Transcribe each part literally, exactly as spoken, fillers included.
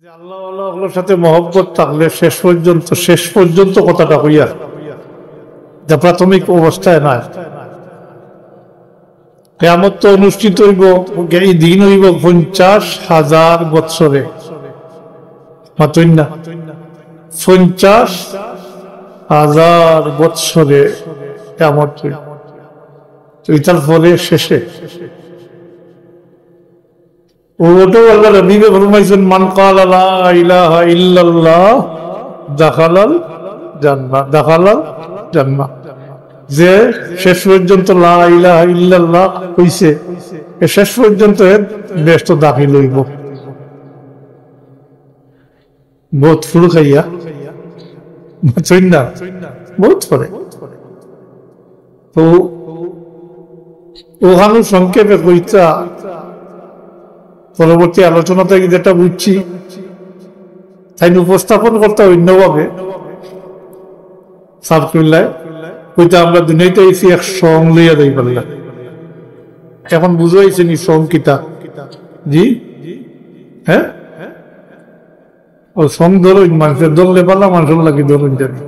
যে আল্লাহওয়ালা অকলর সাথে মহব্বত থাকলে শেষ পর্যন্ত, শেষ পর্যন্ত কথাটা কইয়ার, যে প্রাথমিক অবস্থায় নায়। কিয়ামত তো অনুষ্ঠিত অইবো, এই দিন অইবো পঞ্চাশ হাজার বৎসরে। মাতইন না? পঞ্চাশ হাজার বৎসরে কিয়ামত অইবো। তো ইতার পরে শেষে ও ওটাও আল্লাহর হাবিবে ফরমাইছইন, "মান ক্বালা লা ইলাহা ইল্লাল্লাহ দাখালাল জান্নাহ, দাখালাল জান্নাহ।" যে শেষ পর্যন্ত লা ইলাহা ইল্লাল্লাহ কইছে, এ শেষ পর্যন্ত এ বেহেশত দাখিল অইবো। বহুত ফুল খাইয়া, মাতইন না, বহুত পরে। তো অখানো সংক্ষেপে কইতা, পরবর্তী আলোচনা থাকি যেটা বুঝছি, তাইন উপস্থাপন করতা অইন্যভাবে। সাবকুল্লায় কইতা, আমরা দুনিয়াত আইছি এক সং লইয়া যাইবার লাগি। এখন বুঝাইছে নি সং কিতা? জি, হ্যাঁ, ও সং ধরইন, মানষে ধরলে বালা, মানষর লাগি ধরইন জানি,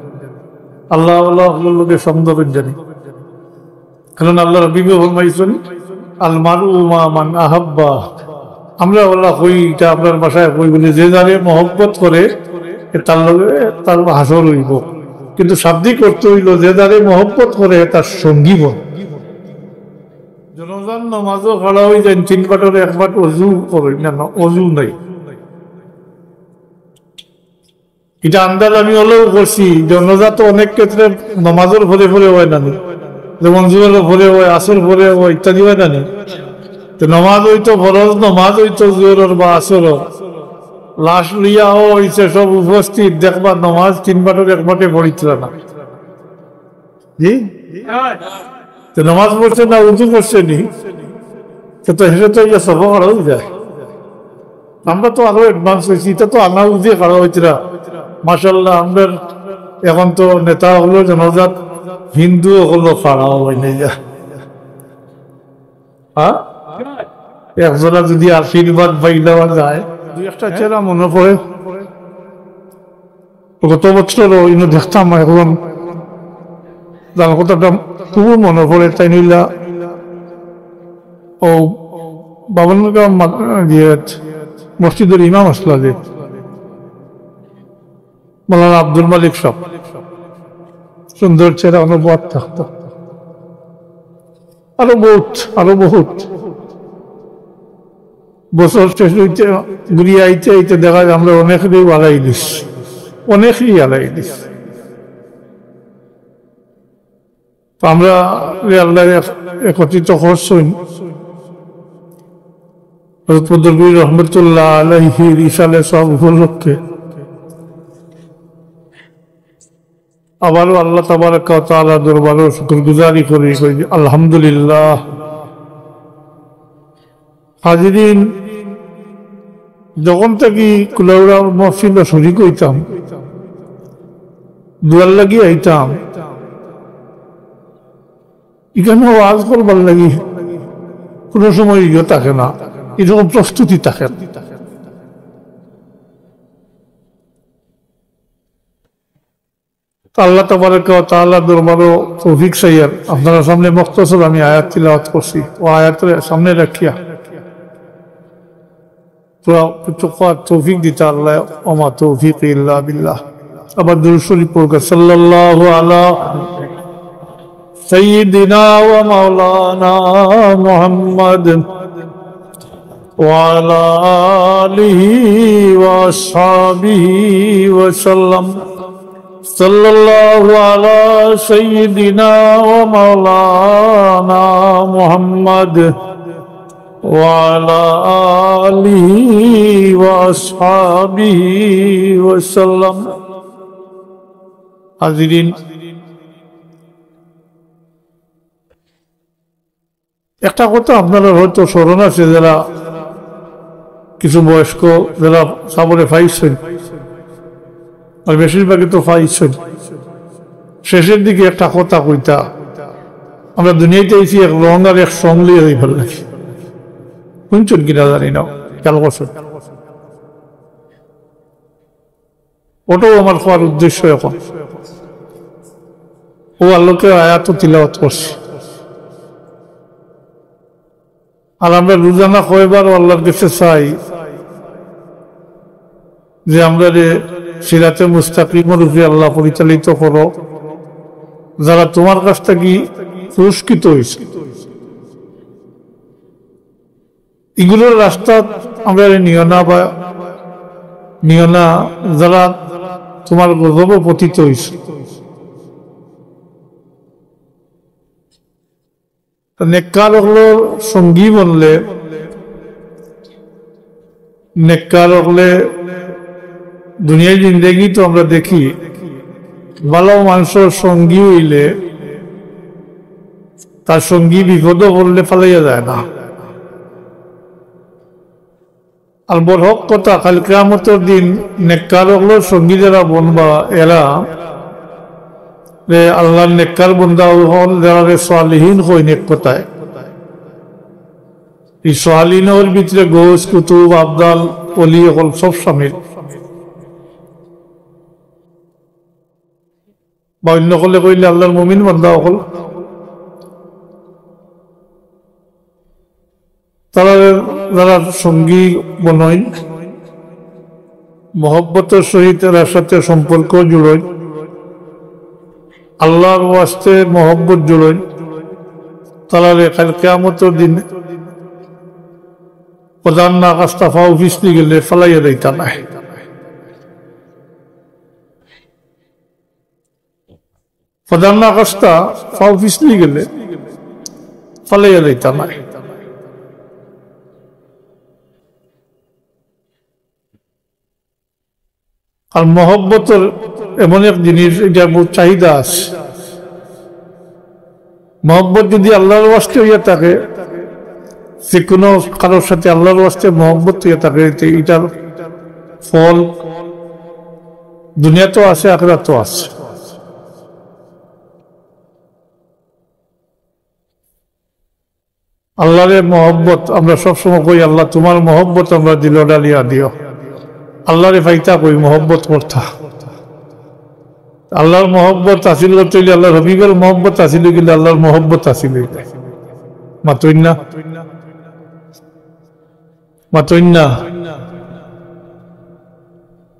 আল্লাহওয়ালা অকলর লগে সং ধরইন জানি। কারণ আল্লাহর হাবিবে ফরমাইছইন, "আল মারউ মা মান আহাব্বা।" আমরা ওলা কই, ইটা আমরার ভাষায় কই বলি, যে যারে মহব্বত করে, এ তার লগে তার হাশর অইবো। কিন্তু শাব্দিক অর্থ অইলো, যে যারে মহব্বত করে, তার সঙ্গী বন। জনাজার নমাজও খাড়া অইযাইন, তিন বাটর এক বাট অজু করইন না, না, অজু নাই। ইটা আন্দাজ আমি অলাউ করছি, জনাজা তো অনেক ক্ষেত্রে নমাজর পরে পরে অয় না নি, যেমন জোহরর পরে অয়, আসর পরে অয়, ইত্যাদি অয় না নি। তো নমাজ অইতো ফরজ, নমাজ অইতো জোহরর বা আসরর, লাশ লইয়া অইছে সব উপস্থিত, দেখবা নমাজ তিন বাটর এক বাটে পড়িতরা না। জি? তো নমাজ পড়ছে না, উজু করছে নি? তো, তো হেরে তো ইয়া সব খাড়া অইযায়। আমরা তো আরো advance অইছি, ইটা তো আনা উজে খাড়া অইতরা। মাশাআল্লাহ, আমরার এখন তো নেতা অকলর জনাজাত হিন্দু অকলও খাড়া অয় না ইয়া। হ্যাঁ? একজনা যদি আশীর্বাদ পাইলাম যায়, দুই একটা চেহারা মনে পড়ে। গত বছরও ইনো দেখতাম, এখন যান কথাটা খুব মনে পড়ে, তাইন অইলা ও বামনগাঁও মা-, ইয়ে, মসজিদর ইমাম আছলা যে মৌলানা আব্দুল মালিক সাব, সুন্দর চেহারা, অনুবাদ থাকতো। আরো বহুত, আরো বহুত। বছর শেষ অইতে, ঘুরিয়া আইতে আইতে দেখা যায় আমরা অনেকরেউ হারাই দিছি, অনেকরেউ হারাই দিছি। তো আমরা যে আল্লাহ এক-, একত্রিত করছইন, হযরত বদরপুরী রহমতুল্লাহ আলাইহির ইসালে সওয়াব উপলক্ষে আবারও আল্লাহ তাবারাকা ওয়া তাআলার দরবারো শুকরগুজারি করি, কই যে আলহামদুলিল্লাহ। হাজিরিন, যখন থাকি কুলাউড়া মহফিলো শরিক অইতাম, দোয়ার লাগি আইতাম, ইখানো ওয়াজ করবার লাগি কোনো সময় ইয়ে থাকে না, এরকম প্রস্তুতি থাকে না। তো আল্লাহ তাবারাকা ওয়া তাআলার দরবারো তৌফিক চাইয়ার। আপনারার সামনে মুখতসর আমি আয়াত তিলাওয়াত করছি, ও আয়াতরে সামনে রাখিয়া পুরা কিছু কওয়ার তৌফিক দিতা আল্লাহ। ওমা তৌফিকি ইল্লা বিল্লাহ। আবার দুরূদ শরীফ পড়ুক্কা, সাল্লাল্লাহু আলা সাইয়্যিদিনা ওয়া মাওলানা মুহাম্মদ ওয়া আলা আলিহি ওয়া আসহাবিহি ওয়া সাল্লাম। সাল্লাল্লাহু আলা সাইয়্যিদিনা ওয়া মাওলানা মুহাম্মদ ওয়া আলা আলিহি ওয়া আসহাবিহি ওয়া সাল্লাম। হাজিরিন, একটা কথা আপনারার হয়তো স্মরণ আছে, যারা কিছু বয়স্ক, যারা সাবরে পাইছইন, আর বেশিরভাগই তো পাইছইন, শেষের দিকে একটা কথা কইতা, আমরা দুনিয়াত আইছি এক রং আর এক সং লইয়া যাইবার লাগি। হুনছইন কিনা জানি না, খেয়াল করছইন। ওটাও আমার কওয়ার উদ্দেশ্য এখন। ও আলোকে আয়াত তিলাওয়াত করছি। আর আমরা রোজানা কয়বার আল্লাহর কাছে চাই যে আমরারে সিরাতে মুস্তাকিমর উপরে আল্লাহ পরিচালিত করো, যারা তোমার কাছ থাকি পুরস্কৃত হইছে। এগুলোর রাস্তা আমরারে নিও না বা নিও না, যারা তোমার গজবে পতিত হইছে। তো নেককার অকলর সঙ্গী বনলে, নেককার অকলে দুনিয়ার জিন্দেগি তো আমরা দেখি, ভালা মানষর সঙ্গী অইলে তার সঙ্গী বিপদো পড়লে ফালাইয়া যায় না। আর বড় হক কথা, কাল কিয়ামতর দিন নেককার অকলর সঙ্গী যারা বনবা, এরা রে আল্লাহর নেককার বন্দা অকল, যারারে সালিহিন কইন এক কথায়। এই সালিহিনর ভিতরে গৌস, কুতুব, আবদাল, অলি অকল সব শামিল। বা অন্য অকলে কইলে আল্লাহর মুমিন বান্দা অকল। তারা যারা সঙ্গী বনইন, মহব্বতর সহিত এরার সাথে সম্পর্ক জুড়ইন, আল্লাহর ওয়াস্তে মহব্বত জুড়ইন, তারারে কাল কিয়ামতর দিন প্রধান না কাস্তা ফাও ফিসলি গেলে ফালাইয়া দিতা নায়। প্রধান না কাস্তা ফাও ফিসলি গেলে ফালাইয়া দিতা নায়। আর মহব্বতর এমন এক জিনিস, এটা বহুত চাহিদা আছে। মহব্বত যদি আল্লাহর ওয়াস্তে হইয়া থাকে, যে কোনো কারোর সাথে আল্লাহর ওয়াস্তে মহব্বত হইয়া থাকে, তে এটার ফল দুনিয়াতেও আছে, আখেরাতেও আছে। আল্লাহরে মহব্বত, আমরা সবসময় কই, "আল্লাহ, তোমার মহব্বত আমরা দিলো ডালিয়া দিও।" আল্লাহরে পাইতা কই, মহব্বত করতা। আল্লাহর মহব্বত হাসিল করতে হইলে আল্লাহর হাবিবের মহব্বত হাসিল হইলে আল্লাহর মহব্বত হাসিল হইলে। মাতইন না? মাতইন না?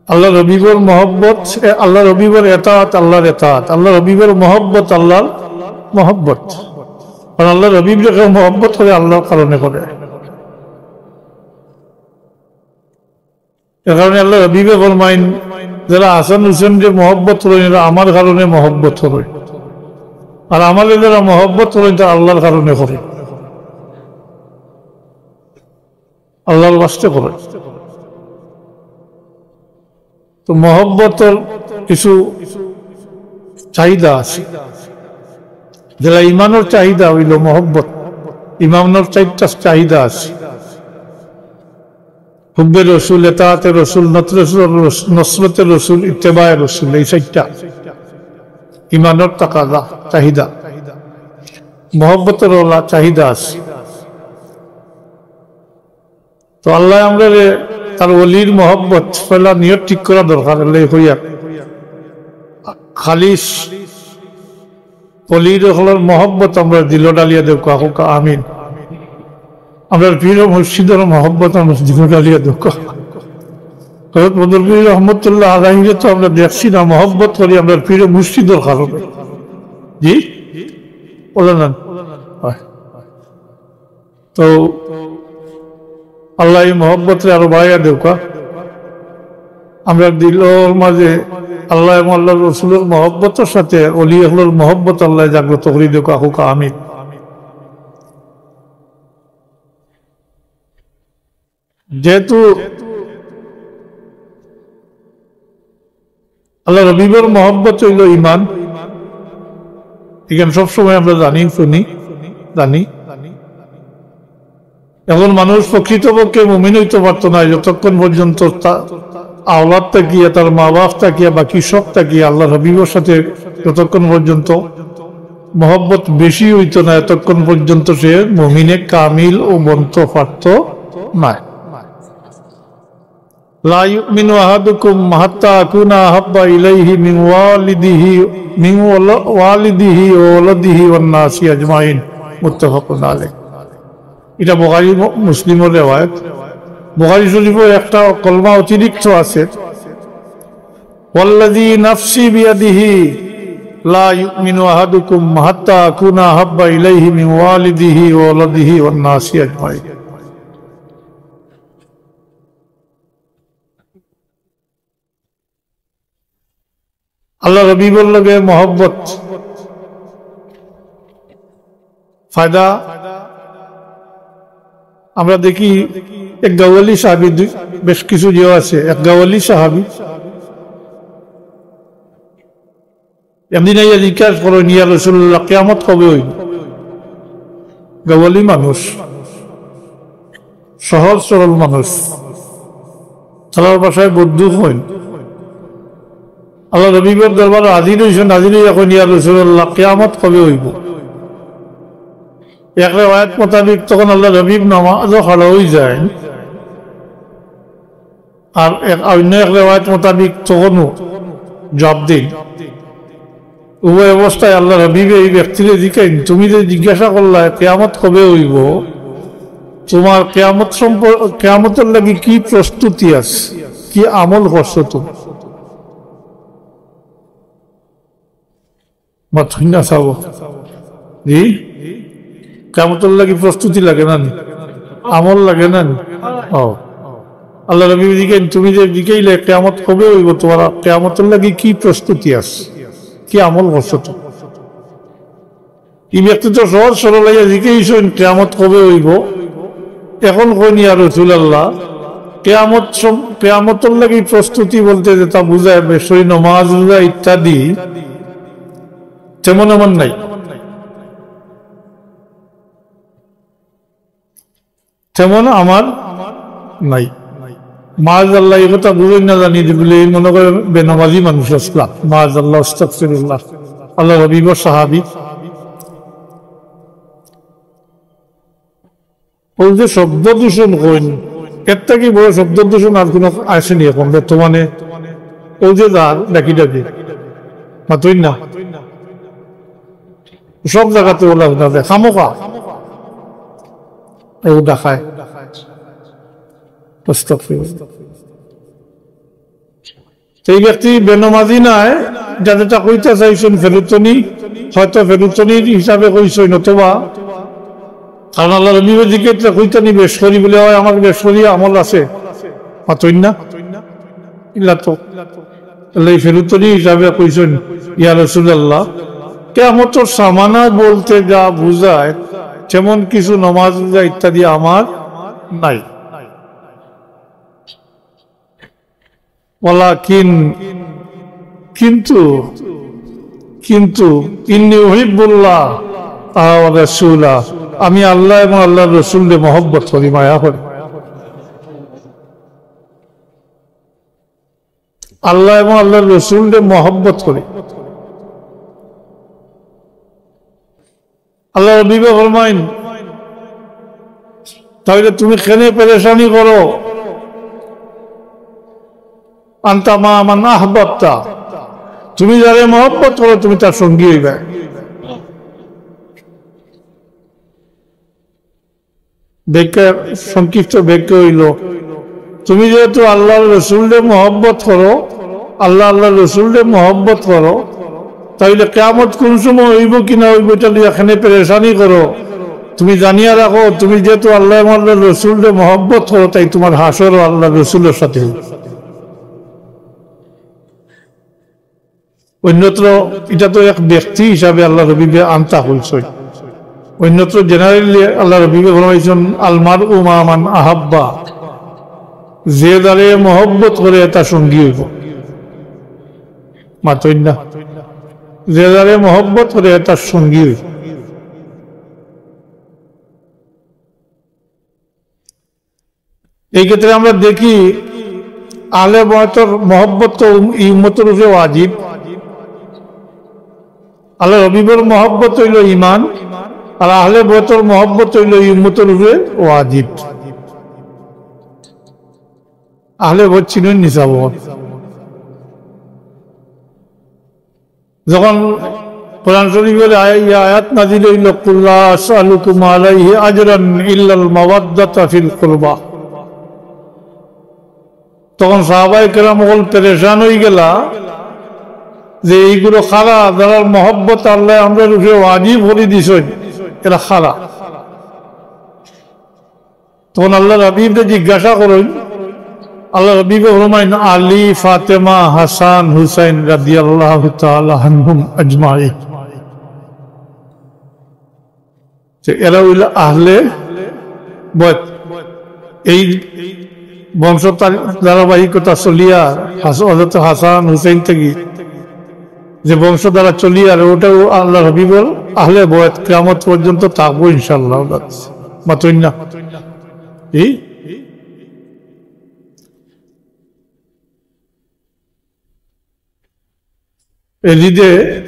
আল্লাহর হাবিবর মহব্বত, এ, আল্লাহর হাবিবর এতাআত, আল্লাহর এতাআত, আল্লাহর হাবিবর মহব্বত, আল্লাহর মহব্বত। কারণ আল্লাহর হাবিবরে কেউ মহব্বত করে আল্লাহর কারণে করে। এর কারণে আল্লাহর হাবিবে ফরমাইন, "যারা হাসান হুসেনরে মহব্বত করইন, এরা আমার কারণে মহব্বত করইন, আর আমারে যারা মহব্বত করইন, তারা আল্লাহর কারণে করইন।" আল্লাহর ওয়াস্তে করে। তো মহব্বতর কিছু চাহিদা আছে, যেটা ইমানর চাহিদা হইল মহব্বত। ইমানর চারটা চাহিদা আছে: হুব্বে রসুল, এতাআতে রসুল, নতরে রসুল, নসরতে রসুল, ইত্তেবায়ে রসুল। এই চারটা ইমানর তাকাদা, চাহিদা। মহব্বতর ওলা চাহিদা আছে। তো আল্লাহ আমরারে তার ওলির মহব্বত পয়লা নিয়ত ঠিক করা দরকার। আল্লাহ কইয়া খালিস ওলির হকলর মহব্বত আমরার দিলো ডালিয়া দেউক্কা, কউক্কা আমিন। আমরার পীর মুর্শিদর মহব্বত আমরার দিলো ডালিয়া দেউক্কা। হযরত বদরপুরী রহমতুল্লাহ আলাইহিরে তো আমরা দেখছি না, মহব্বত করি আমরার পীর মুর্শিদর কারণে। জি, বলেন না? হয়। তো আল্লাহ এই মহব্বতরে আরো বাড়াইয়া দেউক্কা। আমরার দিলর মাঝে আল্লাহ এবং আল্লাহর রসুলর মহব্বতর সাথে অলি অকলর মহব্বত আল্লাহ জাগ্রত করি দেউক্কা, কউক্কা আমিন। যেহেতু আল্লাহর হাবিবর মহব্বত হইল ইমান, এখানে সবসময় আমরা জানি, শুনি, জানি। এখন মানুষ প্রকৃতপক্ষে মুমিন হইতে পারতো না যতক্ষণ পর্যন্ত তা-, আওলাদ থাকিয়া, তার মা বাপ থাকিয়া, বাকি সব থাকিয়া আল্লাহর হাবিবর সাথে যতক্ষণ পর্যন্ত মহব্বত বেশি হইতো না, এতক্ষণ পর্যন্ত সে মুমিনে কামিল ও বনতো পারতো না। لا يؤمن أحدكم حتى أكون أحب إليه من والده، من ول-، والده وولده والناس أجمعين. متفق عليه. এটা বুখারী ম-, মুসলিমর রেওয়ায়েত। বুখারী শরীফও একটা কলমা অতিরিক্ত আছে, والذي نفسي بيده لا يؤمن أحدكم حتى أكون أحب إليه من والده وولده والناس أجمعين. আল্লাহর হাবিবর লগে মহব্বত। ফায়দা, আমরা দেখি এক গাওয়ালি সাহাবী, দুই, বেশ কিছু যে আছে, এক গাওয়ালি সাহাবী একদিন আইয়া জিজ্ঞাসা করইন, "ইয়া রাসূলুল্লাহ, কিয়ামত কবে অইবো?" গাওয়ালি মানুষ, সহজ সরল মানুষ, তারার ভাষায় বদ্দু কইন। আল্লাহর হাবিবর দরবারো হাজির অইছইন, হাজির অইয়া কইন, "ইয়া রাসূলুল্লাহ, কিয়ামত কবে অইবো?" এক রেওয়ায়েত মোতাবিক তখন আল্লাহর হাবিব নামাজো খাড়া অইযাইন, আর এক, অইন্য এক রেওয়ায়েত মোতাবিক তখনও জবাব দেইন। উভয় অবস্থায় আল্লাহর হাবিবে এই ব্যক্তিরে জিকাইন, "তুমি যে জিজ্ঞাসা করলায় কিয়ামত কবে অইবো, তোমার কিয়ামত সম্পর-, কিয়ামতর লাগি কি প্রস্তুতি আছে, কি আমল করছো তুমি?" মাতইন না চাবো। জি? কিয়ামতর লাগি প্রস্তুতি লাগে না নি? আমল লাগে না নি? ও। আল্লাহর হাবিব জিকাইন, "তুমি যে জিকাইলে কিয়ামত কবে অইবো, তোমার কিয়ামতর লাগি কি প্রস্তুতি আছে? কি আমল করছো তুমি?" এই ব্যক্তি তো সহজ সরল অইয়া জিকাইছইন, "কিয়ামত কবে অইবো?" এখন কইন, "ইয়া রাসূলুল্লাহ, কিয়ামত সম-, কিয়ামতর লাগি প্রস্তুতি বলতে যেটা বুঝায়, বেশি নমাজ রোজা ইত্যাদি, তেমন আমার নাই, তেমন আমার নাই।" মাআজাল্লাহ, এই কথা বুঝইন না জানি, যে বলে এই মনে করে বেনমাজি মানুষ আসলাম। মাআজাল্লাহ, আস্তাগফিরুল্লাহ। আল্লাহর হাবিবর সাহাবী। অউ যে শব্দ দূষণ কইন, এর থাকি বড় শব্দ দূষণ আর কোনো আছে নি এখন বর্তমানে? অউ যে যার ডাকি ডাকি, মাতইন না, সব জাগাত অলা হুনা যায়, খামোখা অউ ডাকায়। আস্তাগফিরুল্লাহ। তো এই ব্যক্তি বেনমাজি নায়, যা যেটা কইতা চাইছইন ফেরুতনি, হয়তো ফেরুতনির হিসাবে কইছইন, অথবা কারণ আল্লাহর নবীর জিকিরটা কইতা নি বেশ করি বলে, "হয় আমার বেশ করি আমল আছে।" মাতইন না? ইলা তো। আল্লাহ এই ফেরুতনি হিসাবে কইছইন, "ইয়া রাসূলুল্লাহ, কিয়ামতর সামানা বলতে যা বুঝায়, তেমন কিছু নমাজ রোজা ইত্যাদি আমার নাই।" ওয়ালাকিন, কিন্তু, কিন্তু, ইন্নী উহিব্বুল্লাহ ওয়া রাসূলা, আমি আল্লাহ এবং আল্লাহর রসুলরে মহব্বত করি, মায়া করি। আল্লাহ এবং আল্লাহর রসুলরে মহব্বত করি। আল্লাহর হাবিবে ফরমাইন, "তাইলে তুমি কেনে পেরেশানি করো? আনতা মাআ মান আহবাবতা, তুমি যারে মহব্বত করো, তুমি তার সঙ্গী অইবায়।" ব্যাখ্যা, সংক্ষিপ্ত ব্যাখ্যা অইলো, তুমি যেহেতু আল্লাহর রসুলরে মহব্বত করো, আল্লাহ আল্লাহর রসুলরে মহব্বত করো, তাইলে কিয়ামত কুন সময় অইবো কি না অইবো ইটা লইয়া কেনে পেরেশানি করো? তুমি জানিয়া রাখো, তুমি যেহেতু আল্লাহ এবং আল্লাহর রসুলরে মহব্বত করো, তাই তুমার হাশরও আল্লাহর রসুলর সাথে অইবো। অন্যত্র, ইটা তো এক ব্যক্তি হিসাবে আল্লাহর হাবিবে আনতা কইছইন। অন্যত্র generally আল্লাহর হাবিবে ফরমাইছইন, "আল মারউ মাআ মান আহাব্বা", যে যারে মহব্বত করে, এ তার সঙ্গী অইবো। মাতইন না? যে যারে মহব্বত করে, এ তার সঙ্গী অইবো। এই ক্ষেত্রে আমরা দেখি, আহলে বয়তর মহব্বত তো উম-, এই উম্মতর উপরে ওয়াজিব। আল্লাহর হাবিবর মহব্বত অইলো ঈমান, আর আহলে বয়তর মহব্বত অইলো এই উম্মতর উপরে ওয়াজিব। আহলে বয়ত চিনইন নি সাব? যখন কোরআন শরীফের আয়-, এই আয়াত নাজিল অইল, "কুল লা আসআলুকুম আলাইহি আজরান ইল্লাল মাওয়াদ্দাতা ফিল কুরবা।" তখন সাহাবায়ে কেরাম অকল পেরেশান অইগেলা যে এইগুলো কারা, যারার মহব্বত আল্লায় আমরার উপরে ওয়াজিব করি দিছইন, এরা কারা? তখন আল্লাহর হাবিবরে জিজ্ঞাসা করইন, আল্লাহর হাবিবে ফরমাইন, "আলী, ফাতেমা, হাসান, হুসাইন রাদিয়াল্লাহু তাআলা আনহুম আজমাইন।" যে এরা অইলা আহলে বয়ত। এই বংশ তার ধারাবাহিকতা চলিয়া হাস-, হযরত হাসান হুসাইন থাকি যে বংশধারা চলিয়ার, ওটাও আল্লাহর হাবিবর আহলে বয়ত কিয়ামত পর্যন্ত থাকবো ইনশাআল্লাহ। মাতইন না? কি? এজিদে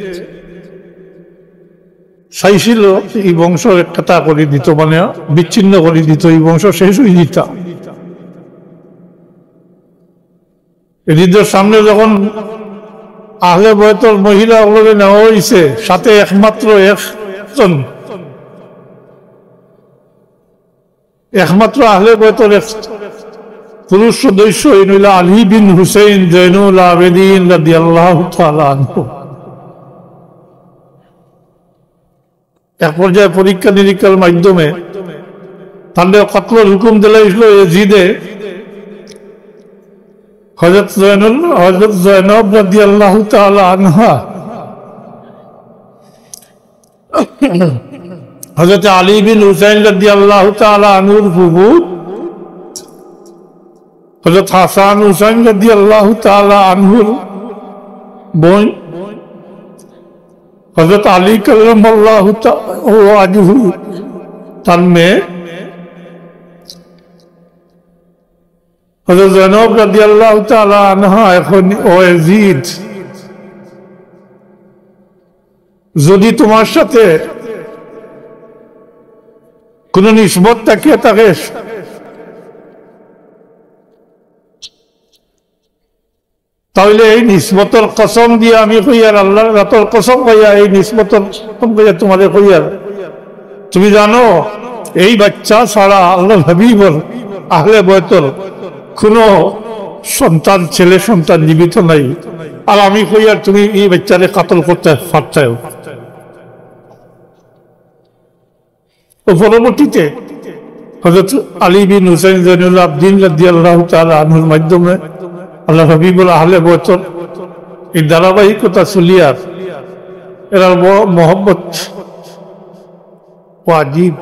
চাইছিল এই বংশ একটা করি দিত, মানে বিচ্ছিন্ন করি দিত, এই বংশ শেষ অই দিতা। এজিদের সামনে যখন আহলে বয়তর মহিলা অকলরে নেওয়া অইছে, সাথে একমাত্র একজন, একমাত্র আহলে বয়তর এক পুরুষ সদস্য, ইনি অইলা আলী বিন হুসেন জয়নুল আবেদিন রাদিয়াল্লাহু তাআলা আনহু। এক পর্যায়ে পরীক্ষা নিরীক্ষার মাধ্যমে তানরে কতলর হুকুম দিলাইছিল এজিদে। হযরত জয়নুল, হযরত জয়নব রাদিয়াল্লাহু তাআলা আনহা, হযরত আলী বিন হুসাইন রাদিয়াল্লাহু তাআলা আনহুর ফুফু, হযরত হাসান হুসাইন রাদিয়াল্লাহু তাআলা আনহুর বইন, হযরত আলী কাররামাল্লাহু তা-, ওয়াজহু, তার মেয়ে, হযরত জয়নব রাদিয়াল্লাহু তাআলা আনহা, এখন ও এজিদ, যদি তোমার সাথে কোনো নিসবত থাকিয়া থাকে, তাহলে এই নিসবতর কসম দিয়া আমি কইয়ার, আল্লাহর জাতর কসম কইয়া, এই নিসবতর কসম কইয়া তোমারে কইয়ার, তুমি জানো, এই বাচ্চা ছাড়া আল্লাহর হাবিবর আহলে বয়তর কোনো সন্তান, ছেলে সন্তান জীবিত নাই। আর আমি কইয়ার তুমি এই বাচ্চারে কতল করতে পারতায়। ও পরবর্তীতে হযরত আলী বিন হুসাইন জয়নুল আবদিন রাদিয়াল্লাহু তাআলা আনহুর মাধ্যমে আল্লাহর হাবিবর আহলে বয়তর এই ধারাবাহিকতা চলিয়ার, এরার ম-, মহব্বত ওয়াজিব।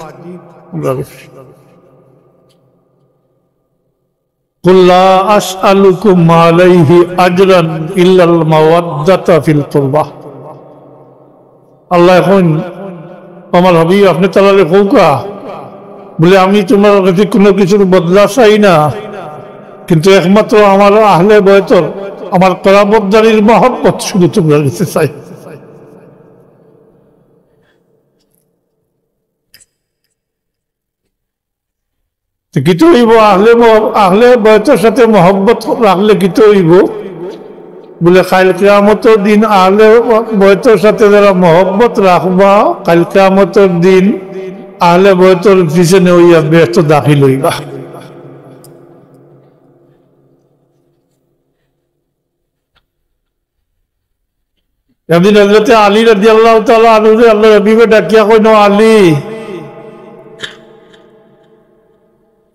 কুল লা আসআলুকুম আলাইহি আজরান ইল্লাল মাওয়াদ্দাতা ফিল কুরবা। আল্লায় কইন, "আমার হাবিব, আপনে তারারে কউক্কা, বলে, আমি তোমার কাছে কোনো কিছুর বদলা চাই না, কিন্তু একমাত্র আমার আহলে বয়তর, আমার করাবতদারির মহব্বত শুধু তোমার কাছে চাই।" তো কিতা অইবো? আহলে মহ-, আহলে বয়তর সাথে মহব্বত রাখলে কিতা অইবো? বলে, কাইল কিয়ামতর দিন আহলে বয়তর সাথে যারা মহব্বত রাখবা, কাইল কিয়ামতর দিন আহলে বয়তর পিছনে অইয়া বেহেস্তো দাখিল অইবা। একদিন হযরতে আলী রাদিয়াল্লাহু তাআলা আনহুরে আল্লাহর হাবিবে ডাকিয়া কইন, "আলী,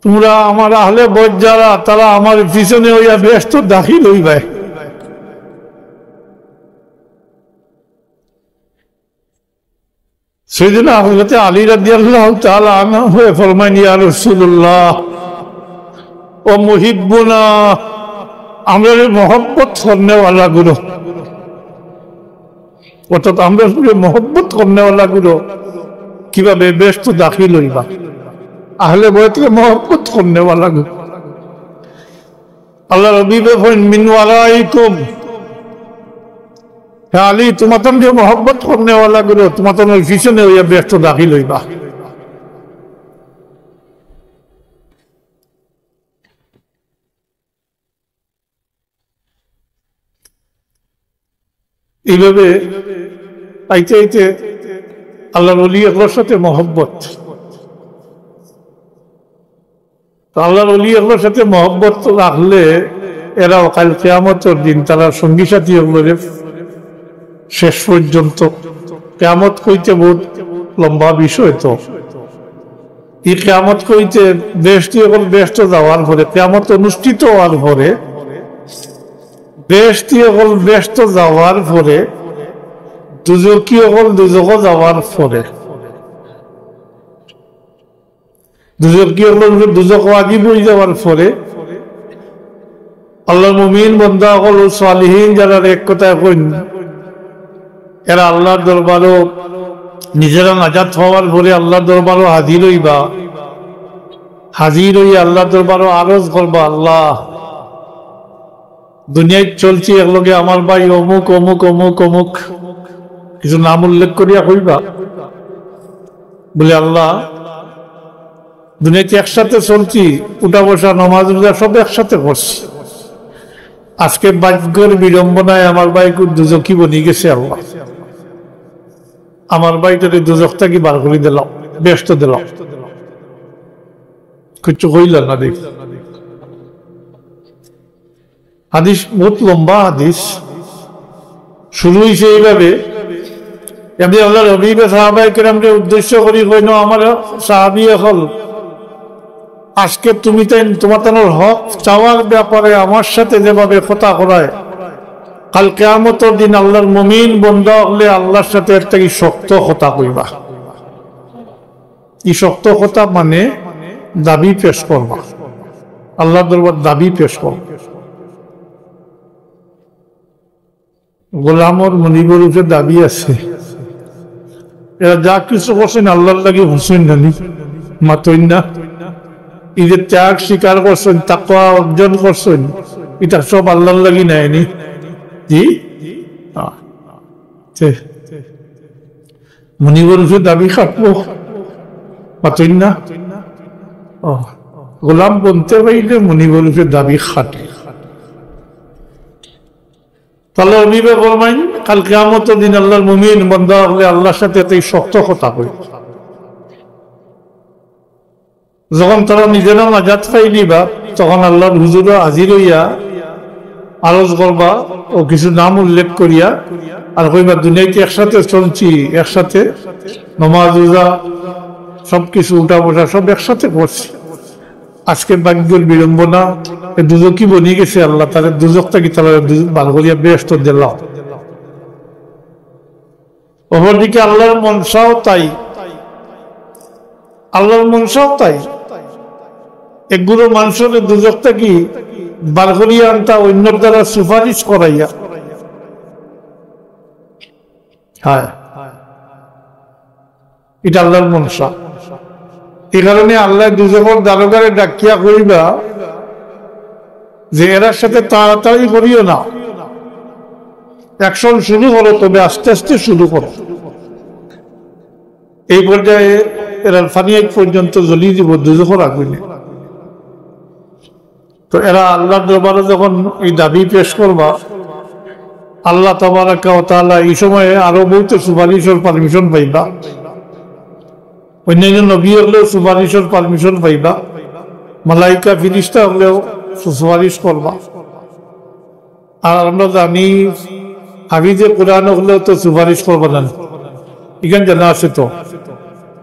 তোমরা আমার আহলে বয়ত যারা, তারা আমার পিছনে অইয়া বেহেস্তো দাখিল অইবায়।" সাইয়েদনা হযরতে আলী রাদিয়াল্লাহু তাআলা আনহু ফরমাইন, "ইয়া রাসূলুল্লাহ, ও মুহিব্বুনা, আমরারে মহব্বত করনেওয়ালা গুলো, অর্থাৎ আমরারে মহব্বত করনেওয়ালা গুলো কিভাবে বেহেস্তো দাখিল অইবা? আহলে বয়তরে মহব্বত করনেওয়ালা গুলো।" আল্লাহর হাবিবে কইন, "মিন ওয়ারাইকুম।" হে আলী, তোমাতানরে মহব্বত করনেওয়ালা গুলো তোমাতানর পিছনে অইয়া বেহেস্তো দাখিল অইবা। এইভাবে আইতে আইতে আল্লাহর ওলি অকলর সাথে মহব্বত। তো আল্লাহর ওলি অকলর সাথে মহব্বত রাখলে এরাও কাইল কিয়ামতর দিন তারার সঙ্গী সাথী অকলরে শেষ পর্যন্ত, কিয়ামত কইতে বহুত লম্বা বিষয়, তো এই কিয়ামত কইতে বেহেশতি অকল বেহেশতো যাওয়ার পরে, কিয়ামত অনুষ্ঠিত হওয়ার পরে, বেহেশতি অকল বেহেশতো যাওয়ার পরে, দুজখি অকল দুজখো যাওয়ার পরে, দুজখি অকল দুজখো ওয়াজিব অই যাওয়ার পরে, আল্লাহর মুমিন বন্দা অকল ও সালিহিন যারা এক কথায় কইন, এরা আল্লাহর দরবারো নিজেরা নাজাত পাওয়ার পরে আল্লাহর দরবারো হাজির অইবা। হাজির অইয়া আল্লাহর দরবারো আরজ করবা, "আল্লাহ, দুনিয়াত চলছি একলগে আমার ভাই অমুক, অমুক, অমুক, অমুক।" কিছু নাম উল্লেখ করিয়া কইবা, বলে, "আল্লাহ, দুনিয়াত একসাথে চলছি, উঠা বসা, নমাজ রোজা সব একসাথে করছি। আজকে ভাগ্যর বিড়ম্বনায় আমার ভাই খুব দুজখি বনি গেছে, আল্লাহ। আমার ভাইটারে দুজখ থাকি বার করি দিলাও, বেহেশতো দিলাও।" কিচ্ছু কইলা না, দেখ। হাদিস বহুত লম্বা হাদিস, শুরু অইছে এইভাবে। এমনি আল্লাহর হাবিবে সাহাবায়ে কেরামরে উদ্দেশ্য করি কইন, "আমার সাহাবী অকল, আজকে তুমি তাইন, তোমার তানোর হক চাওয়ার ব্যাপারে আমার সাথে যেভাবে কথা করায়, কাইল কিয়ামতর দিন আল্লাহর মুমিন বন্দা অকলে আল্লাহর সাথে এর থাকি শক্ত কথা কইবা।" ই শক্ত কথা মানে দাবি পেশ করবা, আল্লাহর দরবার দাবি পেশ করবা। গোলামর মুনিবর উপরে দাবি আছে, এরা যা কিছু করছইন আল্লাহর লাগি করছইন, জানি মাতইন না। এই যে ত্যাগ স্বীকার করছইন, তাকওয়া অর্জন করছইন, এটা সব আল্লাহর লাগি নায়নি? জি, হ্যাঁ। তে মুনিবর উপরে দাবি খাটবো, মাতইন না? ও, গোলাম বনতে পারলে মুনিবর উপরে দাবি খাটে। তাহলে হাবিবে ফরমাইন, কাইল কিয়ামতর দিন আল্লাহর মুমিন বন্দা অকলে আল্লাহর সাথে এত শক্ত কথা কই। যখন তারা নিজেরা নাজাত পাইলিবা, তখন আল্লাহর হুজুরো হাজির অইয়া আরজ করবা ও কিছু নাম উল্লেখ করিয়া আর কইবা, "দুনিয়াতে একসাথে চলছি, একসাথে নমাজ রোজা সব কিছু উঠা বসা সব একসাথে করছি। আজকে ভাগ্যর বিড়ম্বনা, এ দুজখি বনি গেছে, আল্লাহ তারে দুজখ থাকি তারা দুজখ বার করিয়া বেহেশতো দিলাও।" অপরদিকে আল্লাহর মনসাও তাই, আল্লাহর মনসাও তাই। একগুলো মানুষরে দুজখ থাকি বার করিয়া আনতা অন্যর দ্বারা সুপারিশ করাইয়া। হ্যাঁ, এটা আল্লাহর মনসা। এই কারণে আল্লাহ দুজখর দারোগারে ডাকিয়া কইবা যে, "এরার সাথে তাড়াতাড়ি করিও না, action শুরু করো, তবে আস্তে আস্তে শুরু করো।" এই পর্যায়ে এরার ফানি এক পর্যন্ত জ্বলি দিব দুজখর আগুনে। তো এরা আল্লাহর দরবারে যখন এই দাবি পেশ করবা, আল্লাহ তাবারাকা ওয়া তাআলা এই সময়ে আরো বহুত সুপারিশর পারমিশন পাইবা, অন্যান্য নবী অকলেও সুপারিশর পারমিশন পাইবা, মালাইকা ফিরিস্তা অকলেও সুপারিশ করবা। আর আমরা জানি, হাফিজে কোরআন অকলেও তো সুপারিশ করবা না, এখান জানা আছে তো।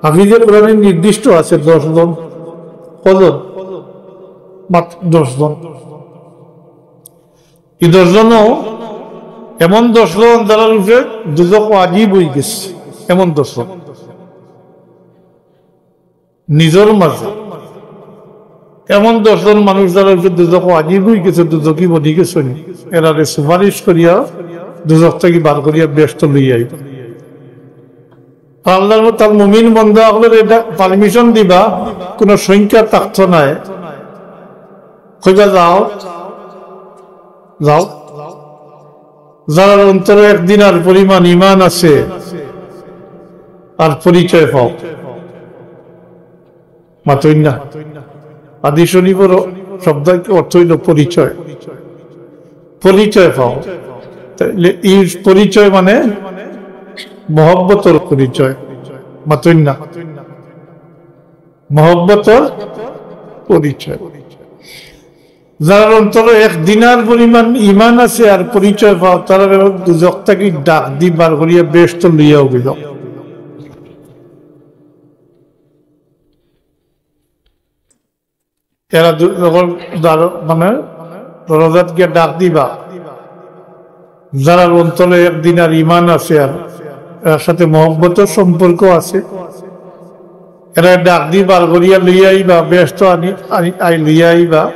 হাফিজে কোরআনের নির্দিষ্ট আছে দশ জন। কজন? মাত্র দশ জন। এই দশ জনও এমন দশ জন যারার উপরে দুজখ ওয়াজিব অই গেছে, এমন দশ জন। নিজর মাঝে এমন দশ জন মানুষ যারার উপরে দুজখ ওয়াজিব অই গেছে, দুজখি বনি গেছে, এরারে সুপারিশ করিয়া দুজখ থাকি বার করিয়া বেহেশতো লইয়া আইবা। আর আল্লাহর মতো তার মুমিন বন্দা অকলরে এটা পারমিশন দিবা, কোনো সংখ্যা থাকতো নায়। কইবা, "যাও, যাও।" যারার অন্তরে এক দিনার পরিমাণ ইমান আছে, আর পরিচয় পাও। মাতইন না। হাদিস শরীফর শব্দ অর্থ অইল পরিচয়। পরিচয় পাও। তাইলে এই পরিচয় মানে মহব্বতর পরিচয়, মাতইন না, মহব্বতর পরিচয়। যারার অন্তরো এক দিনার পরিমাণ ইমান আছে আর পরিচয় পাও, তারারে দুজখ থাকি ডাক দি বার করিয়া বেহেস্তো লইয়া গেল। এরা দু-, যখন দার-, মানে দরজাত গিয়া ডাক দিবা, যারার অন্তরে এক দিনার ইমান আছে আর এরার সাথে মহব্বতর সম্পর্ক আছে, এরা ডাক দি বার করিয়া লইয়া আইবা, বেহেস্তো আনি, আনি, আই লইয়া আইবা।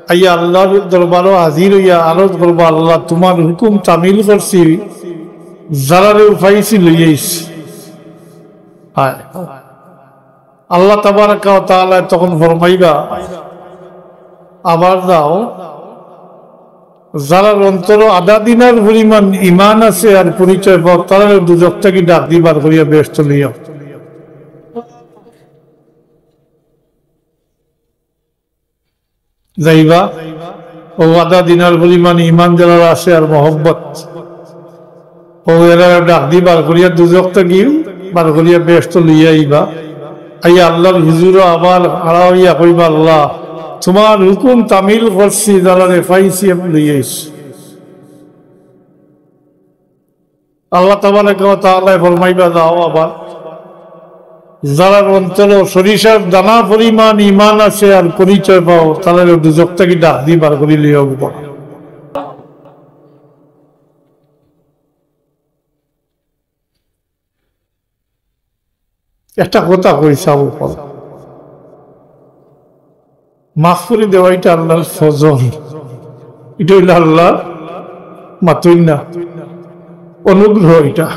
আইয়া আল্লাহর দরবারো হাজির অইয়া আরজ করবা, "আল্লাহ, তুমার হুকুম তামিল করছি, যারারে উফাইছি লইয়া আইছি।" হায়। আল্লাহ তাবারাকা ওয়া তাআলা তখন ফরমাইবা, "আবার যাও, যারার অন্তরো আধা দিনার পরিমাণ ইমান আছে আর পরিচয় পাও, তারারে দুজখ থাকি ডাক দি বার করিয়া বেহেস্তো লইয়া আও।" যাইবা, ও আধা দিনার পরিমাণ ইমান যারার আছে আর মহব্বত, ও এরা ডাক দি বার করিয়া দুজখ থাকি বার করিয়া বেহেস্তো লইয়া আইবা। আইয়া আল্লাহর হুজুরো আবার খাড়া অইয়া কইবা, "আল্লাহ, তুমার হুকুম তামিল করছি, যারারে পাইছি আমি লইয়া আইছি।" আল্লাহ তাবারাকা ওয়া তাআলা ফরমাইবা, "যাও আবার, যারার অন্তরো সরিষার দানা পরিমাণ ইমান আছে আর পরিচয় পাও, তারারে দুজখ থাকি ডাক দি বার করি লইয়া আও।" একটা কথা কই, সাবু কল, মাফ করি দেওয়া এটা আল্লাহর ফজল, এটা অইলো আল্লাহর, মাতইন না, অনুগ্রহ। এটা,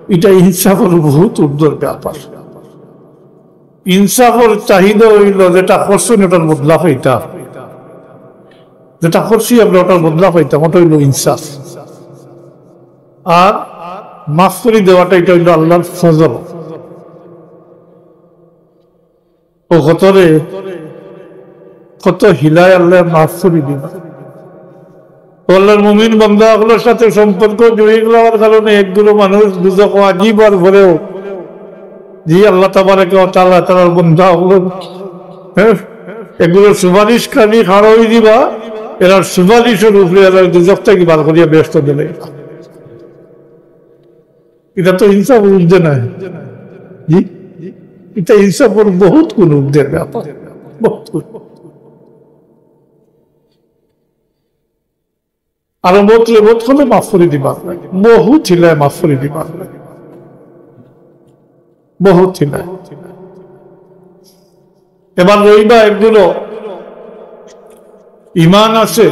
এটা ইনসাফর বহুত ঊর্ধ্বর ব্যাপার। ইনসাফর চাহিদা অইলো যেটা করছইন ওটার বদলা পাইতা, যেটা করছি আমরা ওটার বদলা পাইতাম, ওটা অইলো ইনসাফ। আর মাফ করি দেওয়াটা এটা অইলো আল্লাহর ফজল। ও কতরে, কত হিলায় আল্লাহ মাফ করি দিবা। ও আল্লাহর মুমিন বান্দা অকলর সাথে সম্পর্ক জড়িয়ে গেলার কারণে একগুলো মানুষ দুজখ আজিবার পরেও, জি, আল্লাহ তাবারাকা ওয়া তাআলা তারার বান্দা অকলর, হ্যাঁ, একগুলো সুপারিশকারী খাড়া অই দিবা, এরার সুপারিশর উপরে এরারে দুজখ থাকি বার করিয়া বেহেস্তো দিলে। এটা তো ইনসাফর ঊর্ধ্বে নায়। জি, এটা ইনসাফর বহুত গুণ ঊর্ধ্বের ব্যাপার, বহুত গুণ। আর মতলে মত হলে মাফ করি দিবা, বহুত হিলায় মাফ করি দিবা, বহুত হিলায়। এবার রইবা একগুলো ইমান আছে,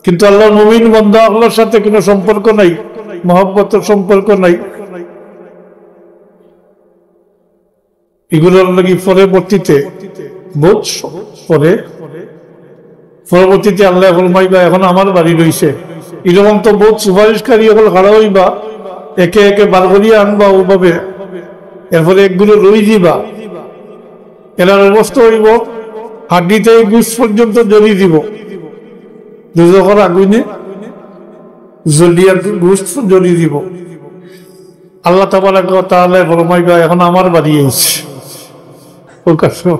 কিন্তু আল্লাহর মুমিন বান্দা অকলর সাথে কোনো সম্পর্ক নাই, মহব্বতর সম্পর্ক নাই। এগুলোর লাগি পরবর্তীতে, বহুত স-, পরে, পরবর্তীতে আল্লাহ ফরমাইবা, "এখন আমার বাড়ি রইছে।" এরকম তো বহুত সুপারিশকারী অকল খাড়া অইবা, একে একে বার করিয়া আনবা ওভাবে, এরপরে একগুলো রই দিবা। এরার অবস্থা অইবো, হাড্ডিতে গোস্ত পর্যন্ত জ্বলি দিবো, দুজখর আগুনে জ্বলিয়া গোস্ত জ্বলি দিবো। আল্লাহ তাবারাকা ওয়া তাআলা ফরমাইবা, "এখন আমার বাড়ি আইছে।" ও কাছে,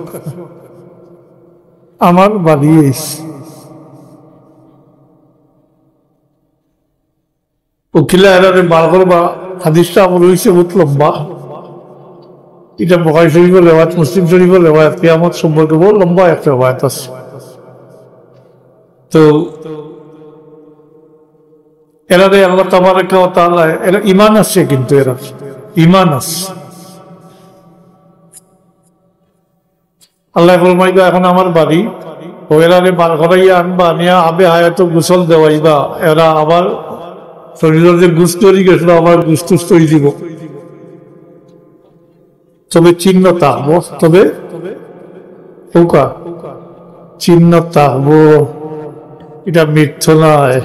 "আমার বাড়ি আইছে।" ও কিলা এরারে বার করবা, হাদিসটা আমার রইছে বহুত লম্বা। এটা বুখারী শরীফর রেওয়ায়াত, মুসলিম শরীফর রেওয়ায়াত, কিয়ামত সম্পর্কে বহুত লম্বা একটা রেওয়ায়াত আছে। তো এরারে আল্লাহ তাবারাকা ওয়া তাআলা, এরা ইমান আছে, কিন্তু এরা ইমান আছে। আল্লাহ ফরমাইবা, "এখন আমার বাড়ি।" ও এরারে বার করাইয়া আনবা, আনিয়া আবে হায়াতো গোসল দেওয়াইবা। এরা আবার শরীরর যে গোস্ত তৈরি গেছিল, আবার গোস্ত তৈরি দিব। তবে চিহ্ন থাকবো, তবে ওকা চিহ্ন থাকবো, এটা মিথ্য নয়।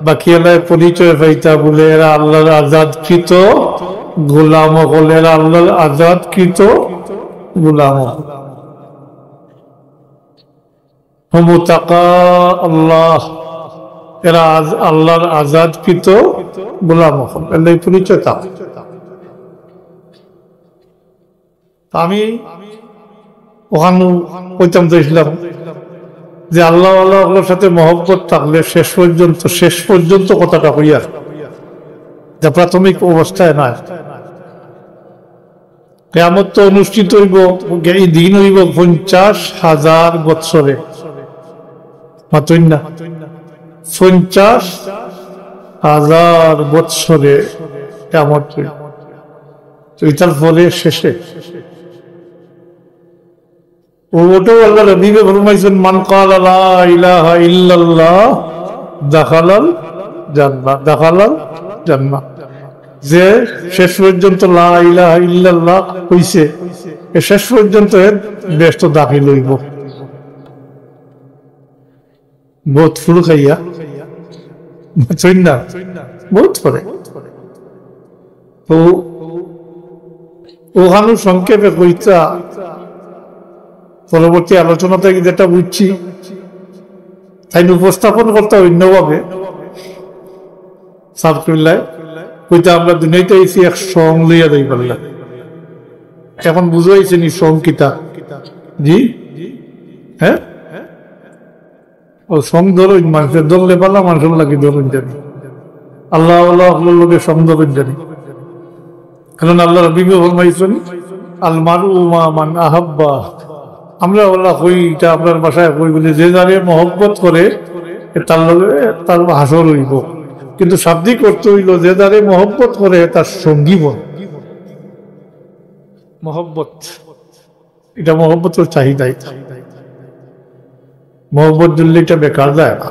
বাকি এলায় পরিচয় পাইতা বলে এরা আল্লাহর আজাদকৃত গোলাম অকল, এরা আল্লাহর আজাদকৃত গোলাম অকল। হুম উতাকা আল্লাহ, এরা আজ-, আল্লাহর আজাদকৃত গোলাম অকল, এর লাগি পরিচয় থাকতো। তা আমি ওখানে কইতাম চাইছিলাম যে আল্লাহওয়ালা অকলর সাথে মহব্বত থাকলে শেষ পর্যন্ত, শেষ পর্যন্ত কথাটা কইয়ার, যা প্রাথমিক অবস্থায় নায়। কিয়ামত তো অনুষ্ঠিত অইবো, এই দিন অইবো পঞ্চাশ হাজার বৎসরে। মাতইন না? পঞ্চাশ হাজার বৎসরে কিয়ামত অইবো। তো ইতার পরে শেষে ও ওটাও আল্লাহর হাবিবে ফরমাইছেন, "মান ক্বালা লা ইলাহা ইল্লাল্লাহ দাখালাল জান্নাহ, দাখালাল জান্নাহ।" যে শেষ পর্যন্ত লা ইলাহা ইল্লাল্লাহ কইছে, এ শেষ পর্যন্ত এ বেহেশত দাখিল অইবো। বহুত ফুল খাইয়া, বুঝছইন না? বহুত পরে। তো ওখানে সংক্ষেপে কইতা, পরবর্তী আলোচনা থাকি যেটা বুঝছি, তাইন উপস্থাপন করতা অন্যভাবে। সাবকুল্লায় কইতা, আমরা দুনিয়াইতে আইছি এক সং লইয়া যাইবার লাগি। এখন বুঝাইছে নি সং কিতা? জি, হ্যাঁ, ও সং ধরইন, মানষে ধরলে ভালা মানষর লাগি ধরইন জানি, আল্লাহওয়ালা অকলর লগে সং ধরইন জানি। কারণ আল্লাহর হাবিবে ফরমাইছেন, "আল মারউ মা মান আহাব্বা।" আমরা ওলা কই, ইটা আমরার ভাষায় কই বলি, "যে যারে মহব্বত করে, এ তার লগে তার হাশর অইবো।" কিন্তু শাব্দিক অর্থ অইলো, যে যারে মহব্বত করে, তার সঙ্গী বন। মহব্বত, ইটা মহব্বতর চাহিদা, ইটা। মহব্বত ধরলে ইটা বেকার যায় না।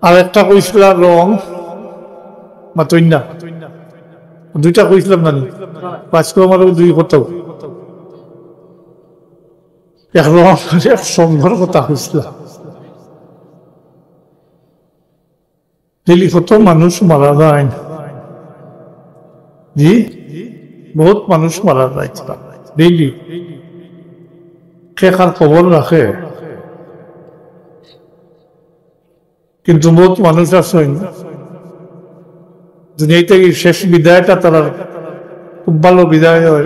আর একটা কইছিলা রং, মাতইন না। দুইটা কইছিলাম না নি? আজকে আমার ওই দুই কথা। এক রং, এক সঙ্গর কথা কইছিলাম। ডেইলি কত মানুষ মারা যায়। জি, বহুত মানুষ মারা যায় ডেইলি। কে কার খবর রাখে? কিন্তু বহুত মানুষ আছইন, দুনিয়াইতে কি শেষ বিদায়টা তারার খুব ভালো বিদায় হয়।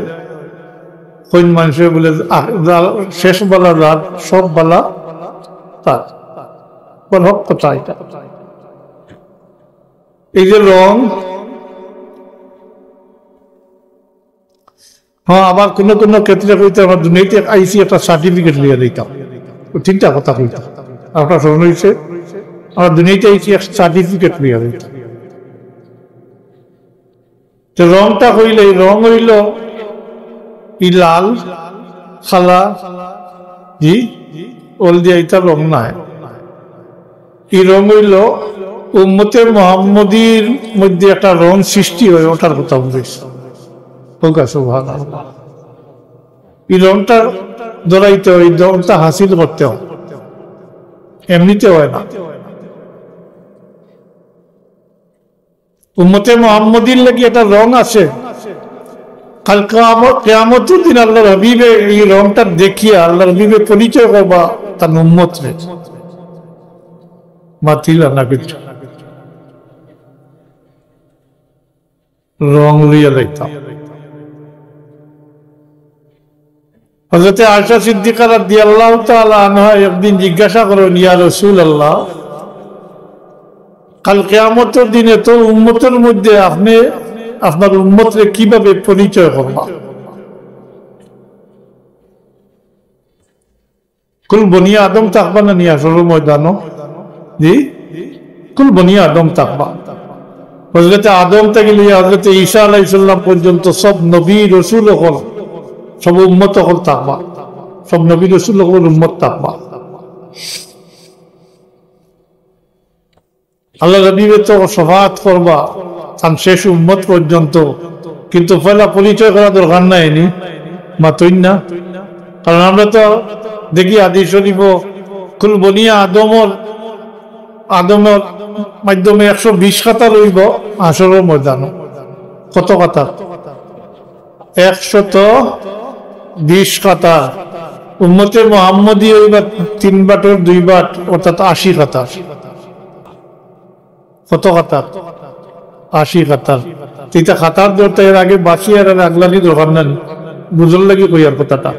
কইন মানষে বলে, আহ, যা-, শেষ বালা যার, সব বালা তার। বল হক কথা এটা। এই যে রং, হ্যাঁ, আবার কোনো কোনো ক্ষেত্রে কইতে আমরা দুনিয়াইতে আইছি একটা সার্টিফিকেট লইয়া দিতাম। তো তিনটা কথা কইতাম। আপনার স্মরণ হইছে, আমরা দুনিয়াইতে আইছি এক সার্টিফিকেট লইয়া দিতাম। তো রংটা কইলে, এই রং অইলো ই লাল, কালা, জি, হলদিয়া, ইটা রং নায়। ই রং অইলো উম্মতে মুহাম্মদীর মধ্যে একটা রং সৃষ্টি হয়, ওটার কথা বলিস। হোক, সুবহানাল্লাহ। ই রংটা ধরাইতে হয়, ই রংটা হাসিল করতে হয়, এমনিতে হয় না। উম্মতে মুহাম্মদীর লাগি একটা রং আছে। কাল কিয়ামত, কিয়ামতের দিন আল্লাহর হাবিবে এই রংটা দেখিয়া আল্লাহর হাবিবে পরিচয় করবা তার উম্মতরে। মাতিলা না কিছু। রং লইয়া যাইতাম। হযরতে আয়েশা সিদ্দিকা রাদিয়াল্লাহু তাআলা আনহা একদিন জিজ্ঞাসা করেন, "ইয়া রাসূলুল্লাহ, কাল কিয়ামতের দিনে তো উম্মতের মধ্যে আপনি আপনার উম্মতরে কিভাবে পরিচয় করবা?" কুল বনি আদম থাকবা না নি হাশরর ময়দানো? জি, কুল বনি আদম থাকবা। হযরতে আদম থাকি লইয়া হযরতে ঈসা আলাইহিস সালাম পর্যন্ত সব নবী রসুল অকল, সব উম্মত অকল থাকবা, সব নবী রসুল অকলর উম্মত থাকবা। আল্লাহর হাবিবে তো শাফাআত করবা তান শেষ উম্মত পর্যন্ত, কিন্তু পয়লা পরিচয় করা দরকার নাই নি? মাতইন না? কারণ আমরা তো দেখি হাদিস শরীফো, কুল বনি আদমর, আদমর মাধ্যমে একশো বিশ কাতার অইবো হাশরর ময়দানো। কত কাতার? একশত বিশ কাতার। উম্মতে মুহাম্মদী অইবা তিন বাটর দুই বাট, অর্থাৎ আশি কাতার। কত কাতার? আশি কাতার। তো ইটা কাতার ধরতে এর আগে বাঁচিয়া এর আগলানি দরকার নাই, বুঝার লাগি কইয়ার কথাটা।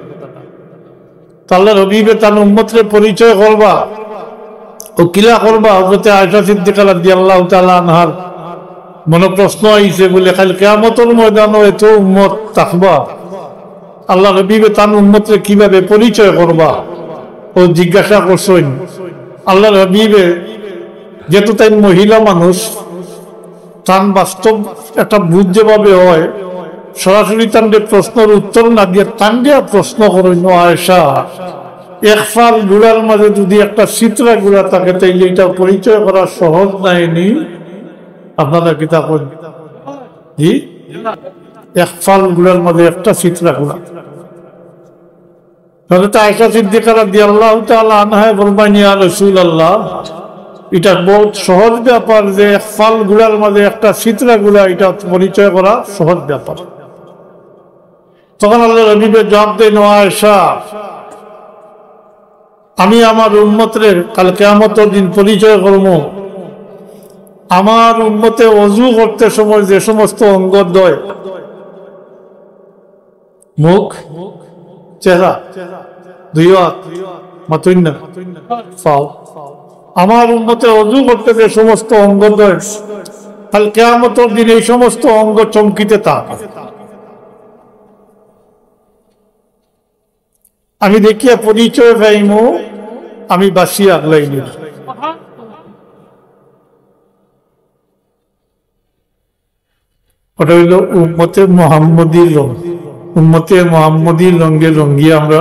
তো আল্লাহর হাবিবে তান উম্মতরে পরিচয় করবা, ও কিলা করবা? হযরতে আয়েশা সিদ্দিকা রাদিয়াল্লাহু তাআলা আনহার মনো প্রশ্ন আইছে বুলে, কাইল কিয়ামতর ময়দানো এত উম্মত থাকবা, আল্লাহর হাবিবে তান উম্মতরে কিভাবে পরিচয় করবা? ও জিজ্ঞাসা করছইন। আল্লাহর হাবিবে, যেহেতু তাইন মহিলা মানুষ, তান বাস্তব একটা বুঝ যেভাবে হয়, সরাসরি তানরে প্রশ্নর উত্তর না দিয়া তানরে প্রশ্ন করইন, "ও আয়েশা, এক ফাল ঘোড়ার মাঝে যদি একটা চিত্রা ঘোড়া থাকে, তাইলে এটা পরিচয় করা সহজ নায়নি?" আপনারা কিতা কইন? জি, এক ফাল ঘোড়ার মাঝে একটা চিত্রা ঘোড়া। হযরত আয়েশা সিদ্দিকা রাদিয়াল্লাহু তাআলা আনহায় ফরমাইন, "ইয়া রাসূলুল্লাহ, এটা বহুত সহজ ব্যাপার যে এক ফাল ঘোড়ার মাঝে একটা চিত্রা ঘোড়া, এটা পরিচয় করা সহজ ব্যাপার।" তখন আল্লাহর হাবিবে জবাব দেন, "ও আয়েশা, আমি আমার উম্মতরে কাল কিয়ামতর দিন পরিচয় করমু, আমার উম্মতে অজু করতে সময় যে সমস্ত অঙ্গ ধয়, মুখ, চেহারা, দুই হাত, মাতইন না, পাও। আমার উম্মতে অজু করতে যে সমস্ত অঙ্গ ধয়, কাল কিয়ামতর দিন এই সমস্ত অঙ্গ চমকিতে থাকবে। আমি দেখিয়া পরিচয় পাইমু, আমি বাঁচিয়া আগলাইমু।" ওটা হইল উম্মতে মোহাম্মদীর রং। উম্মতে মোহাম্মদীর রঙে রঙিয়ে আমরা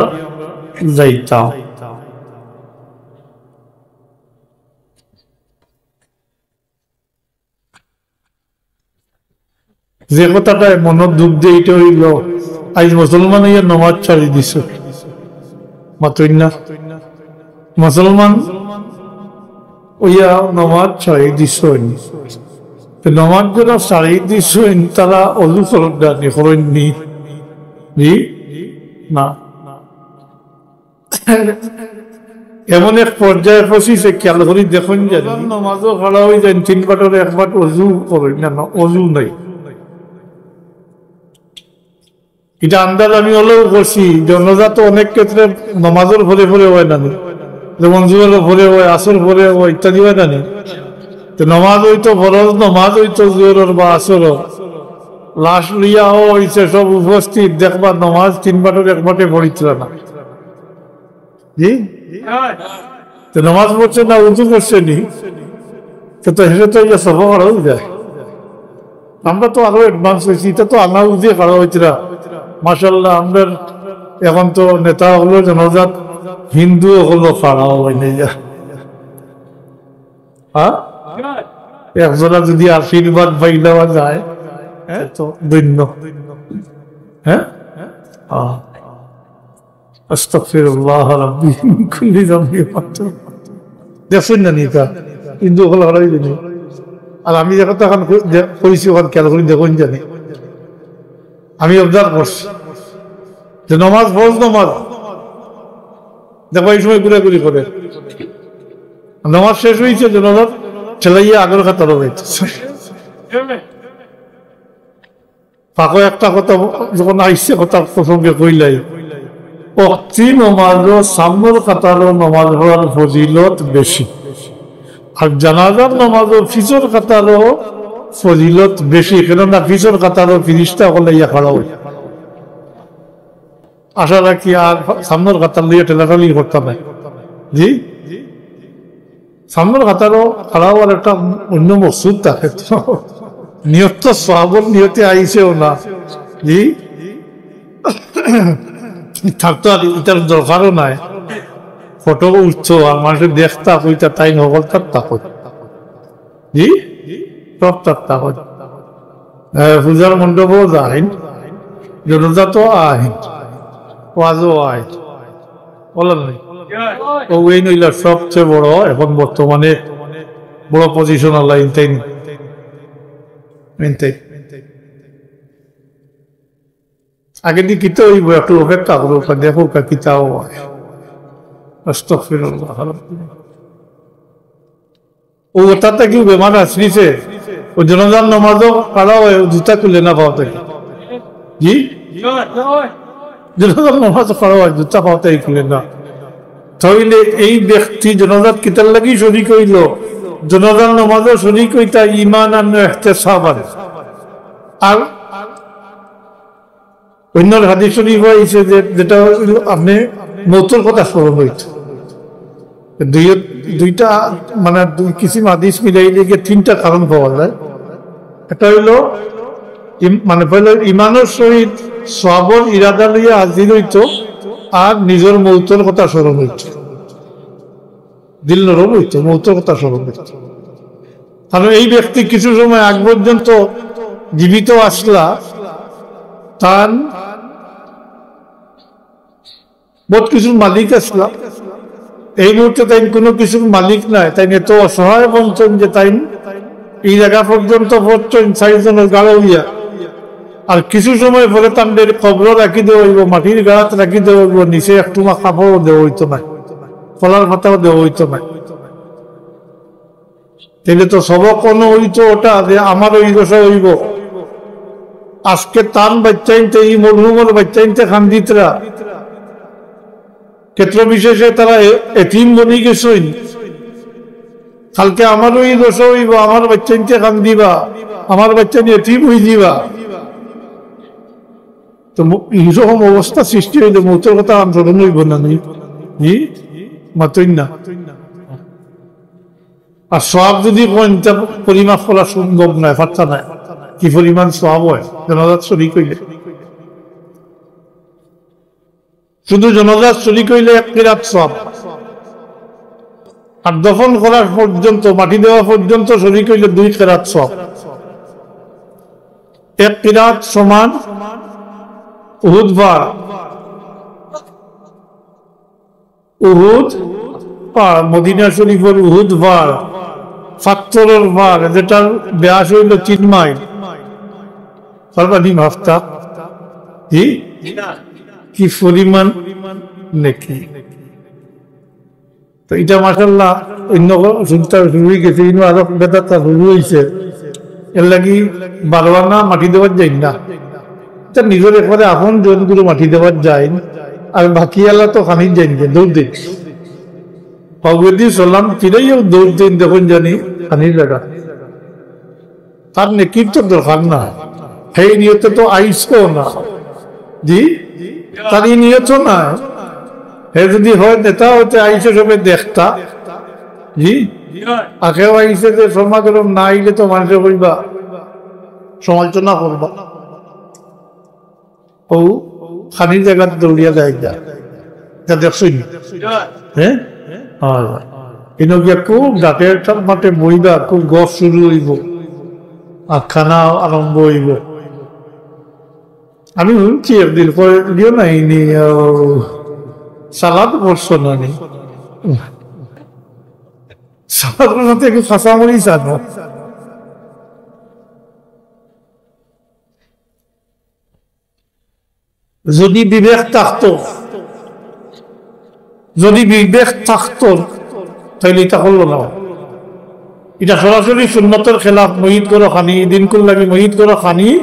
যাইতাম। যে কথাটায় মনো দুখ দেয়, এটা হইল, আজ মুসলমান হইয়া নমাজ ছাড়ি দিছ, মাতইন না। মুসলমান ওইয়া নমাজ ছাড়ি দিছইন। তো নমাজ যারা ছাড়ি দিছইন, তারা অজু করইন না নি, করইন নি? জি? না। এমন এক পর্যায়ে পৌঁছিছে, খেয়াল করি দেখইন জানি, নমাজও খাড়া হয়ে যান, তিন বাটর এক বাট অজু করইন না, না, অজু নাই। এটা আন্দাজ আমি হলেও করছি, জানাজা তো অনেক ক্ষেত্রে নমাজের পরে পরে হয় না নি, যেমন জোহরের পরে হয়, আসর পরে হয়, ইত্যাদি হয় না নি। তো নমাজ হইতো ফরজ, নমাজ হইতো জোহরের বা আসরর, লাশ লইয়া হইছে সব উপস্থিত, দেখবা নমাজ তিন বাটর এক বাটে পড়িতরা না। জি? তো নমাজ পড়ছে না, উজু করছে নি? তো, তো হেরে তো ইয়া সব খাড়া হয়ে যায়। আমরা তো আরো অ্যাডভান্স হয়েছি, এটা তো আনা উজু খাড়া হইতরা। মাশাআল্লাহ, আমরা এখন তো নেতা হলো জানাজাত হিন্দু হলো খাড়া হয় না ইয়া। হ্যাঁ? একজনা যদি আশীর্বাদ পাই দেওয়া যায়, হ্যাঁ? তো ধন্য। হ্যাঁ? আহ। আস্তাগফিরুল্লাহ রাব্বি মিন কুল্লি যামবি ওয়া আতুবু। দেখছেন না নি ইটা? হিন্দু হলো হারাই দিনি। আর আমি যখন তখন কই-, দে-, কইছি ওখান খেয়াল করি দেখুন জানি। আমি অবজার্ভ করছি যে নমাজ, ফরজ নমাজ, দেখো এই সময় ঘুরাঘুরি করে। নমাজ শেষ হয়েছে, জানাজাত ঠেলাইয়া আগর কাতারো যাইতেছে। ফাঁকো একটা কথা যখন আইসে, কথা প্রসঙ্গে কইলাই, অক্তি নমাজও সামনের কাতারও নমাজ পড়ার ফজিলত বেশি, আর জানাজার নমাজও পিছর কাতারও ফজিলত বেশি, কেননা পিছর কাতারও ফিরিস্তা হলে ইয়া খাড়া হয়। আশা রাখি আর সামনের কাতার লইয়া ঠেলাঠালি করতাম না। জি, সামনের কাতারও খাড়া হওয়ার একটা অন্য মকসুদ থাকে তো। নিয়ত তো সওয়াবর নিয়তে আইছেও না। জি, থাকতো আর ইটার দরকারও নাই। ফটো উঠতো আর মানুষের দেখতা কইতা তাই নকল তার তা কই। জি, সব তার তা কই। এ, পূজার মণ্ডপও যাইন, জানাজাতও আইন, ওয়াজও আইন। বলেন নাই? ও এই নইলা সবচেয়ে বড়, এখন বর্তমানে বড় পজিশন আল্লাহ ইনতেন, ইনতেন। আগে দি কিতা হইব, একটু অপেক্ষা করো, দেখো কা কিতাও হয়। আস্তাগফিরুল্লাহ রাব্বি। ও অটা থাকি বেমার আছরিছে, ও জনাজার নামাজও খাড়া অয়, ও জুতা খুলে না পাও থাকি। জি, জনাজার নামাজও খাড়া অয়, জুতা পাও থাকি খুলে না। তাইলে এই ব্যক্তি জনাজাত কিতার লাগি শরিক অইলো? জনাজার নামাজও শরিক অইতা ইমানান ওয়া ইহতিসাবান। আর অইন্য হাদিস শরিফ আইছে যে, যেটা অইলো আপনে মউতর কথা স্মরণ অইতো। দুই, দুইটা, মানে, দুই কিসিম হাদিস মিলাইলে গিয়া তিনটা কারণ পাওয়া যায়। একটা অইলো ইম-, মানে, পয়লা ইমানর সহিত সওয়াবর ইরাদা লইয়া হাজির অইতো, আর নিজর মউতর কথা স্মরণ অইতো। দিল নরম অইতো, মউতর কথা স্মরণ অইতো। কারণ এই ব্যক্তি কিছু সময় আগ পর্যন্ত জীবিত আছলা, তান বহুত কিছুর মালিক আছলা। এই মুহূর্তে তাইন কুনু কিছুর মালিক নায়, তাইন এত অসহায় বঞ্চন যে তাইন এই জাগা পর্যন্ত পৌঁছছইন চাইরজনর গাড়ো অইয়া। আর কিছু সময় পরে তানরে কবরো রাখি দেওয়া অইবো, মাটির গাড়াত রাখি দেওয়া অইবো, নিচে এক টুমা কাপড়ও দেওয়া অইতো নায়, কলার পাতাও দেওয়া অইতো নায়। তাইলে তো সবক অনো অইতো অটা যে আমারও ই দশা অইবো। আজকে তান বাইচ্চাইন্তে, ই মরহুমর বাইচ্চাইন্তে কান্দিতরা, ক্ষেত্র বিশেষে তারা এ-, এতিম বনি গেছইন। কালকে আমারও ই দশা অইবো, আমার বাইচ্চাইন্তে কান্দিবা, আমার বাইচ্চাইন এতিম অইযিবা। তো ম-, ইরকম অবস্থা সৃষ্টি অইলে মউতর কথা আন স্মরণ অইবো না নি? জি? মাতইন না। আর সওয়াব যুদি কইন, তা পরিমাপ করা সম্ভব নায়, পারতা নায়। কি পরিমাণ সওয়াব অয় জনাজাত শরিক অইলে। শুধু জনাজাত শরিক অইলে এক কিরাত সওয়াব। আর দফন করার পর্যন্ত, মাটি দেওয়া পর্যন্ত শরিক অইলে দুই কিরাত সওয়াব। এক কিরাত সমান উহুদ পাহাড়। উহুদ পাহাড়, মদিনা শরিফর উহুদ পাহাড়, পাত্থরর পাহাড়, যেটার ব্যাস অইলো তিন মাইল। পারবা নি ভাবতা? জি? কি পরিমাণ নেকি! তো ইটা মাশাআল্লাহ অইন্য চিন্তা শুরু অইগেছে, ইনো আরো বেদাতা শুরু অইছে। এরলাগি বারোয়ানা মাটি দেওয়ার যাইন না। ইটা নিজর একবারে আপন জনগুলো মাটি দেওয়ার যাইন, আর বাকি আলা তো খানি যাইন গিয়া, দৌড় দেইন। পাওগেদি সালাম ফিরাইয়াও দৌড় দেইন, দেখইন জানি খানি জাগা। তার নেকির তো দরকার না, হে নিয়তে তো আইসও না। জি, তার ই নিয়ত না। হে যুদি হয় নেতা অইতে আইসে সবে দেখতা, জি, আর কেউ আইসে যে সমাজরম না আইলে তো মানষে কইবা, সমালোচনা করবা। ও খানি জাগাত দৌড়িয়া যায় যা। ইটা দেখছইন নি? হ্যাঁ? হয়। ইনো গিয়া খুব ডাকের মাঠে বইবা, খুব গফ শুরু অইবো। আর খানা আরম্ভ অইবো। আমি হুনছি একদিন, কয়, "দিও না ইনি, ও, সালাদ পড়ছো না নি?" সালাদ পড়তে একটু কাঁচামরিচ আনো। যদি বিবেক থাকতো, যদি বিবেক থাকতো, তাইলে ইটা করলো না। ইটা সরাসরি সুন্নতর খেলাফ। মইত ঘরো খানি, দিনকুর লাগি মইত ঘরো খানি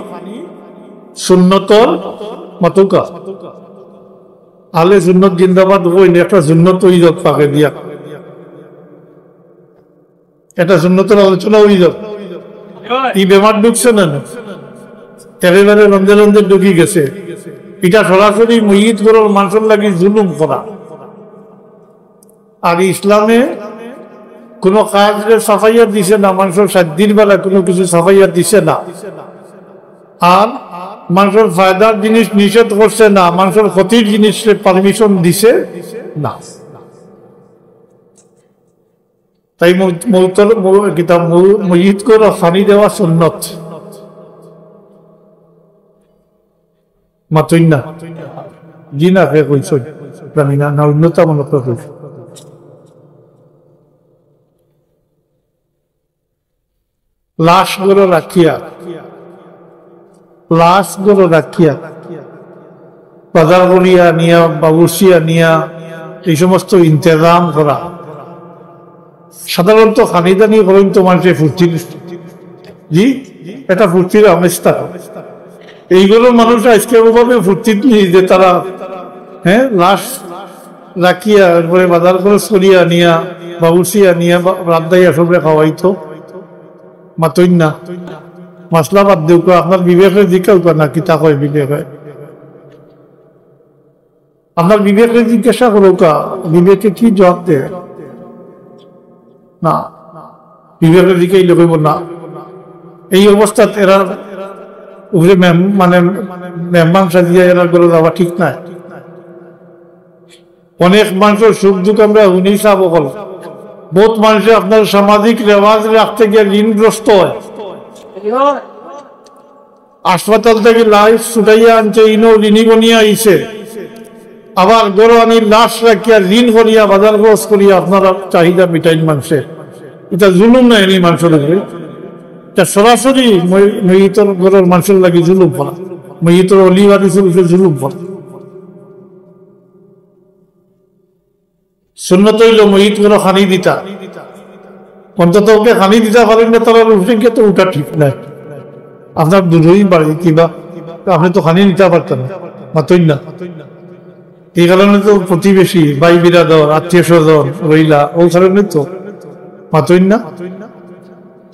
সুন্নতর মাতুকা। আহলে সুন্নত জিন্দাবাদ। অইন একটা সুন্নত অই যাউক পাকে দিয়া। এটা সুন্নতর আলোচনা অই যাউক। ই বেমার ঢুকছে না, না? একেবারে রন্ধে রন্ধে ঢুকি গেছে। ইটা সরাসরি মইত ঘরর মানষর লাগি জুলুম করা। আর ইসলামে কুনু কাজরে ছাপাইয়া দিছে না, মানষর সাধ্যর বেলা কুনু কিছু ছাপাইয়া দিছে না। আর মানষর ফায়দার জিনিস নিষেধ করছে না, মানষর ক্ষতির জিনিসরে permission দিছে না। তাই মৌ-, মৌতর, মৌ-, কিতা মৌ-, মইত ঘরো খানি দেওয়া সুন্নত। মাতইন না। জি না, কে কইছইন? জানি না, না অইন্যতা মনে করে কইছইন। লাশ ঘরো রাখিয়া, লাশ ঘরো রাখিয়া, বাজার করিয়া নিয়া, বাবুর্চি আনিয়া, এই সমস্ত ইন্তেজাম করা। সাধারণত খানি দানি করইন তো মানষে ফুর্তির, জি, এটা ফুর্তির আমেজ থাকে। এইগুলো মানুষ আজকে ওভাবে ফুর্তিত নেই যে তারা, হ্যাঁ, লাশ রাখিয়া এরপরে বাজার খরচ করিয়া আনিয়া, বাবুর্চি আনিয়া, বা-, রান্দাইয়া সবরে খাওয়াইতো, মাতইন না। মাসলা বাদ দেউক্কা, আপনার বিবেকে জিকাউক্কা না কিতা কয় বিবেকে। আপনার বিবেকে জিজ্ঞাসা করউক্কা, বিবেকে কি জবাব দেয়? না, বিবেকে জিকাইলে কইব না। এই অবস্থাত এরার উপরে মেহ-, মানে মেহমান সাজিয়া এরার ঘরো যাওয়া ঠিক নায়। অনেক মানষর সুখ দুঃখ আমরা হুনি সাব অকল। বউত মানষে আপনার সামাজিক রেওয়াজ রাখতে গিয়া ঋণগ্রস্ত অয়। হাসপাতাল থাকি লাশ ছুটাইয়া আনছে, ইনো ঋণী বনিয়া আইছে। আবার ঘরো আনি লাশ রাখিয়া ঋণ করিয়া বাজার খরচ করিয়া আপনারা চাহিদা মিটাইন মানষে। ইটা জুলুম নায় নি মানষর উপরে? ইটা সরাসরি ময়-, ময়িতর ঘরর মানষর লাগি জুলুম করা, ময়িতর অলি ওয়ারিসর উপরে জুলুম করা। সুন্নত অইলো ময়িত ঘরো খানি দিতা। অন্তত ওকে খানি দিতা পারইন না, তারার উপরে গিয়া তো উঠা ঠিক নায়। আপনার দূরই বাড়ি কিবা, আপনে তো খানি নিতা পারতা না, মাতইন না। এই কারণে তো প্রতিবেশী, ভাই বিরাদর, আত্মীয় স্বজন রইলা, ওই কারণে তো মাতইন না।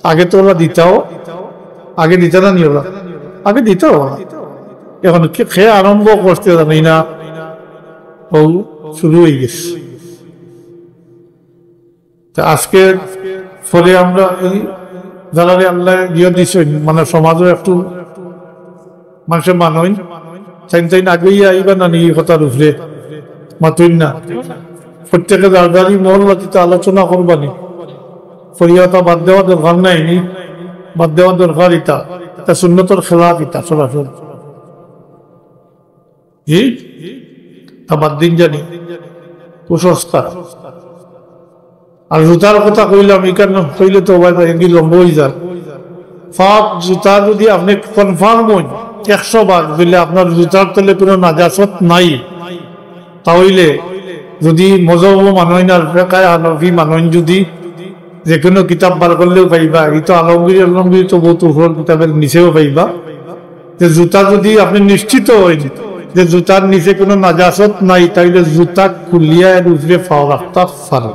আগে তো ওরা দিতাও, আগে দিতা না নি ওরা, আগে দিতাও ওরা। এখন কে, কে আরম্ভ করছে জানি না, ও শুরু হয়ে গেছে। তা আজকে ফলে আমরা এই যারারে আল্লায় ইয়ে দিছইন, মানে সমাজও একটু মানষে মানইন, তাইন তাইন আগেই আইবা না নি এই কথার উপরে, মাতইন না। প্রত্যেকে যার যারই মহল্লাত ইতা আলোচনা করবা নি। ফরিয়াতা বাদ দেওয়া দরকার নাই নি, বাদ দেওয়া দরকার ইতা, তা সুন্নতর খেলাফ ইতা সরাসরি। জি, তা বাদ দিন জানি কুসংস্কার। আর জুতার কথা কইলাম, এখানে কইলে তো ভাই, ভাই, এগি লম্বা হয়ে যার। ফাত জুতা যদি আপনি কনফার্ম হইন একশো ভাগ, বুঝলে আপনার জুতার তলে কোনো নাজাসত নাই, তাহলে যদি মজহব মানইন আর ফেকায় হানাফি মানইন, যদি যে কোনো কিতাব বার করলেও পাইবা, এই তো আলমগীর, আলমগীর তো বহুত উপর কিতাবের নিচেও পাইবা, যে জুতা যদি আপনি নিশ্চিত হইন যে জুতার নিচে কোনো নাজাসত নাই, তাইলে জুতা খুলিয়া এর উপরে পাও রাখতা পারো।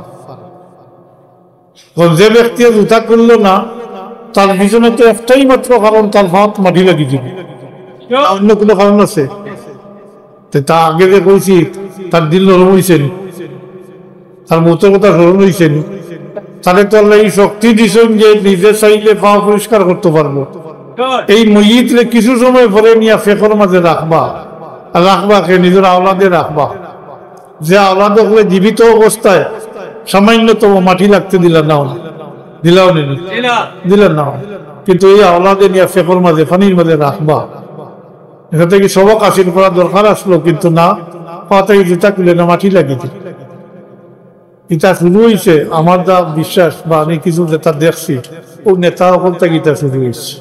এখন যে ব্যক্তি জুতা খুললো না, তার পিছনে তো একটাই মাত্র কারণ, তার ফাত মাটি লাগি দিবে। না, অন্য কোনো কারণ আছে? তে তা আগে যে কইছি, তার দিল নরম হইছে নি? তার মৌতর কথা স্মরণ হইছে নি? তারে তো আল্লায় এই শক্তি দিছইন যে নিজে চাইলে পাও পরিষ্কার করতে পারবো। এই মইয়িতরে কিছু সময় পরে নিয়া ফেকর মাঝে রাখবা, আর রাখবা কে? নিজের আওলাদে রাখবা। যে আওলাদ অকলে জীবিত অবস্থায় সামান্যতম মাটি লাগতে দিলা না, দিলাও নি? দিলা না। কিন্তু এই আওলাদে নিয়া ফেকর মাঝে, পানির মাঝে রাখবা। এটা থেকে সবক হাসিল করা দরকার আসলো, কিন্তু না, পাতাই জুতা খুলে না, মাটি লাগিয়ে দিল। এটা শুরু হইছে, আমার যা বিশ্বাস বা আমি কিছু যেটা দেখছি, ও নেতা অকল থেকে এটা শুরু হইছে।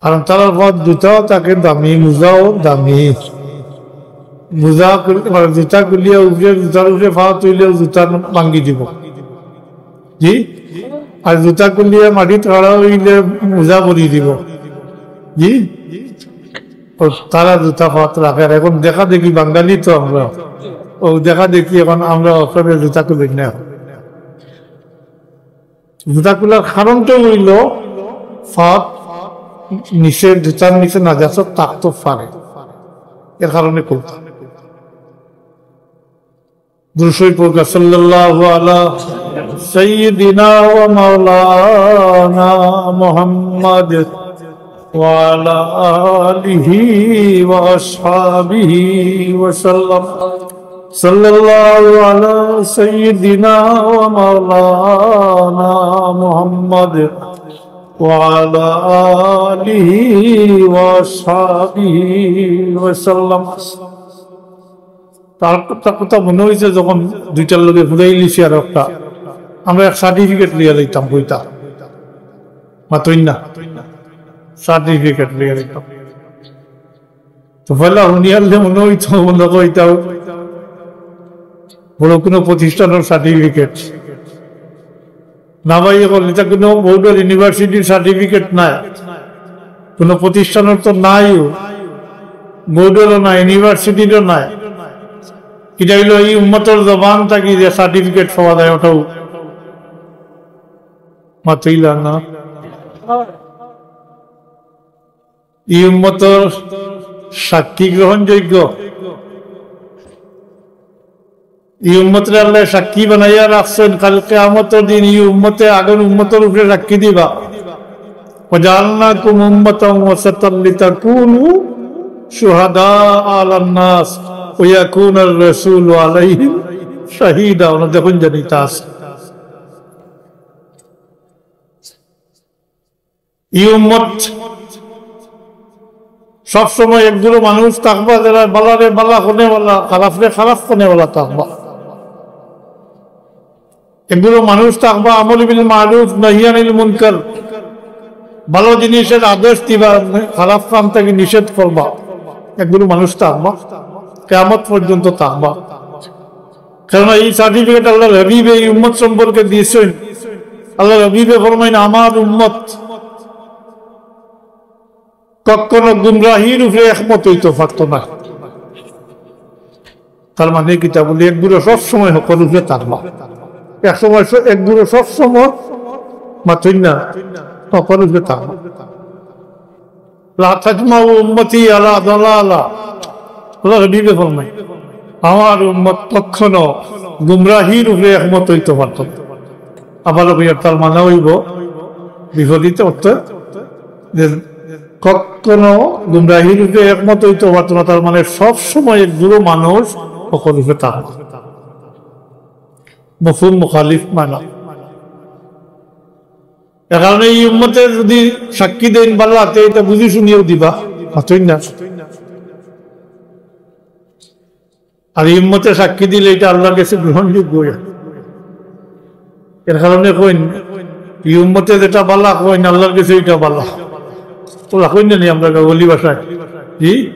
কারণ তারার পাওত জুতাও থাকে দামি, মোজাও দামি। মোজা খুল-, মানে জুতা খুলিয়া উপরে, জুতার উপরে পাও তুললেও জুতা ভাঙ্গি দিব। জি? আর জুতা খুলিয়া মাটিত খাড়া হইলে মোজা পরি দিব। জি? ও তারা জুতা পাওত রাখে। আর এখন দেখা দেখি বাঙালি তো আমরা। ও দেখা দেখি এখন আমরা ওখানে জুতা খুলি না। জুতা খুলার কারণটা হইল, পাওত নিচে, জুতার নিচে নাজাসত থাকতো পারে, এর কারণে খুলতা। দুরূদ শরীফ পড়ুক্কা, সাল্লাল্লাহু আলা সাইয়্যিদিনা ওয়া মাওলানা মুহাম্মাদ ওয়া আলা আলিহি ওয়া আসহাবিহি ওয়া সাল্লাম। সাল্লাল্লাহু আলা সাইয়্যিদিনা ওয়া মাওলানা মুহাম্মাদ ওয়া আলা আলিহি ওয়া আসহাবিহি ওয়া সাল্লাম। তার, তার কথা মনে হইছে যখন দুইটার লগে ঘুরাই লিছি আর একটা, আমরা এক সার্টিফিকেট লইয়া যাইতাম, কইতা মাতইন না, সার্টিফিকেট লইয়া যাইতাম। তো পয়লা হুনিয়ারলে মনে হইতো, মনে কইতাও, বড় কোনো প্রতিষ্ঠানের সার্টিফিকেট না ভাই, এখন এটা কোনো বোর্ডের ইউনিভার্সিটির সার্টিফিকেট নাই, কোনো প্রতিষ্ঠানের তো নাইও, বোর্ডেরও নাই, ইউনিভার্সিটিরও নাই। এটা হইলো এই উম্মতর জবান থাকি যে সার্টিফিকেট পাওয়া যায়, ওটাও মাতইলা না। এই উম্মতর সাক্ষী গ্রহণযোগ্য। এই উম্মতরে আল্লাহ সাক্ষী বানাইয়া রাখছেন, কাল কিয়ামতর দিন এই উম্মতে আগর উম্মতর উপরে সাক্ষী দিবা। وجعلناكم أمة وسطا لتكونوا شهداء على الناس ويكون الرسول عليكم شهيدا। ওনা দেখুন জানি তা আছে। এই উম্মত সবসময় একগুলো মানুষ থাকবা, যারা বালারে বালা কনেওয়ালা, খারাপরে খারাপ কনেওয়ালা থাকবা। একগুলো মানুষ থাকবা আমর বিল মারুফ, নাহি আনিল মুনকার, ভালো জিনিসের আদেশ দিবা, খারাপ কাম থাকি নিষেধ করবা। একগুলো মানুষ থাকবা, কিয়ামত পর্যন্ত থাকবা। কারণ এই সার্টিফিকেট আল্লাহর হাবিবে এই উম্মত সম্পর্কে দিয়েছেন। আল্লাহর হাবিবে ফরমাইন, "আমার উম্মত কখনো গুমরাহির উপরে একমত হইতে পারতো না।" তার মানে কিতা বলি, একগুলো সব সময় হকর উপরে থাকবা। এক সময় স-, একগুলো সব সময় মাতইন না, হকর উপরে থাকবা। লা তাজমাউ উম্মতি আলা দালালা। আল্লাহর হাবিবে ফরমায়, "আমার উম্মত কখনো গুমরাহির উপরে একমত হইতে পারতো না।" আবার কইয়ার তার মানে হইব বিপরীত অর্থ, যে কখনো গুমরাহির উপরে একমত হইতে পারতো না, তার মানে সব সময় একগুলো মানুষ হকর উপরে থাকবা। মফহুম মুখালিফ মানা। এ কারণে এই উম্মতে যদি সাক্ষী দেইন বালা, তে এটা বুঝি শুনিয়াও দিবা, মাতইন না। আর এই উম্মতে সাক্ষী দিলে এটা আল্লাহর কাছে গ্রহণযোগ্য হয়। এর কারণে কইন, এই উম্মতে যেটা বালা কইন, আল্লাহর কাছে এটা বালা। ওরা কইন না নি আমরা গাওয়ালি ভাষায়, জি?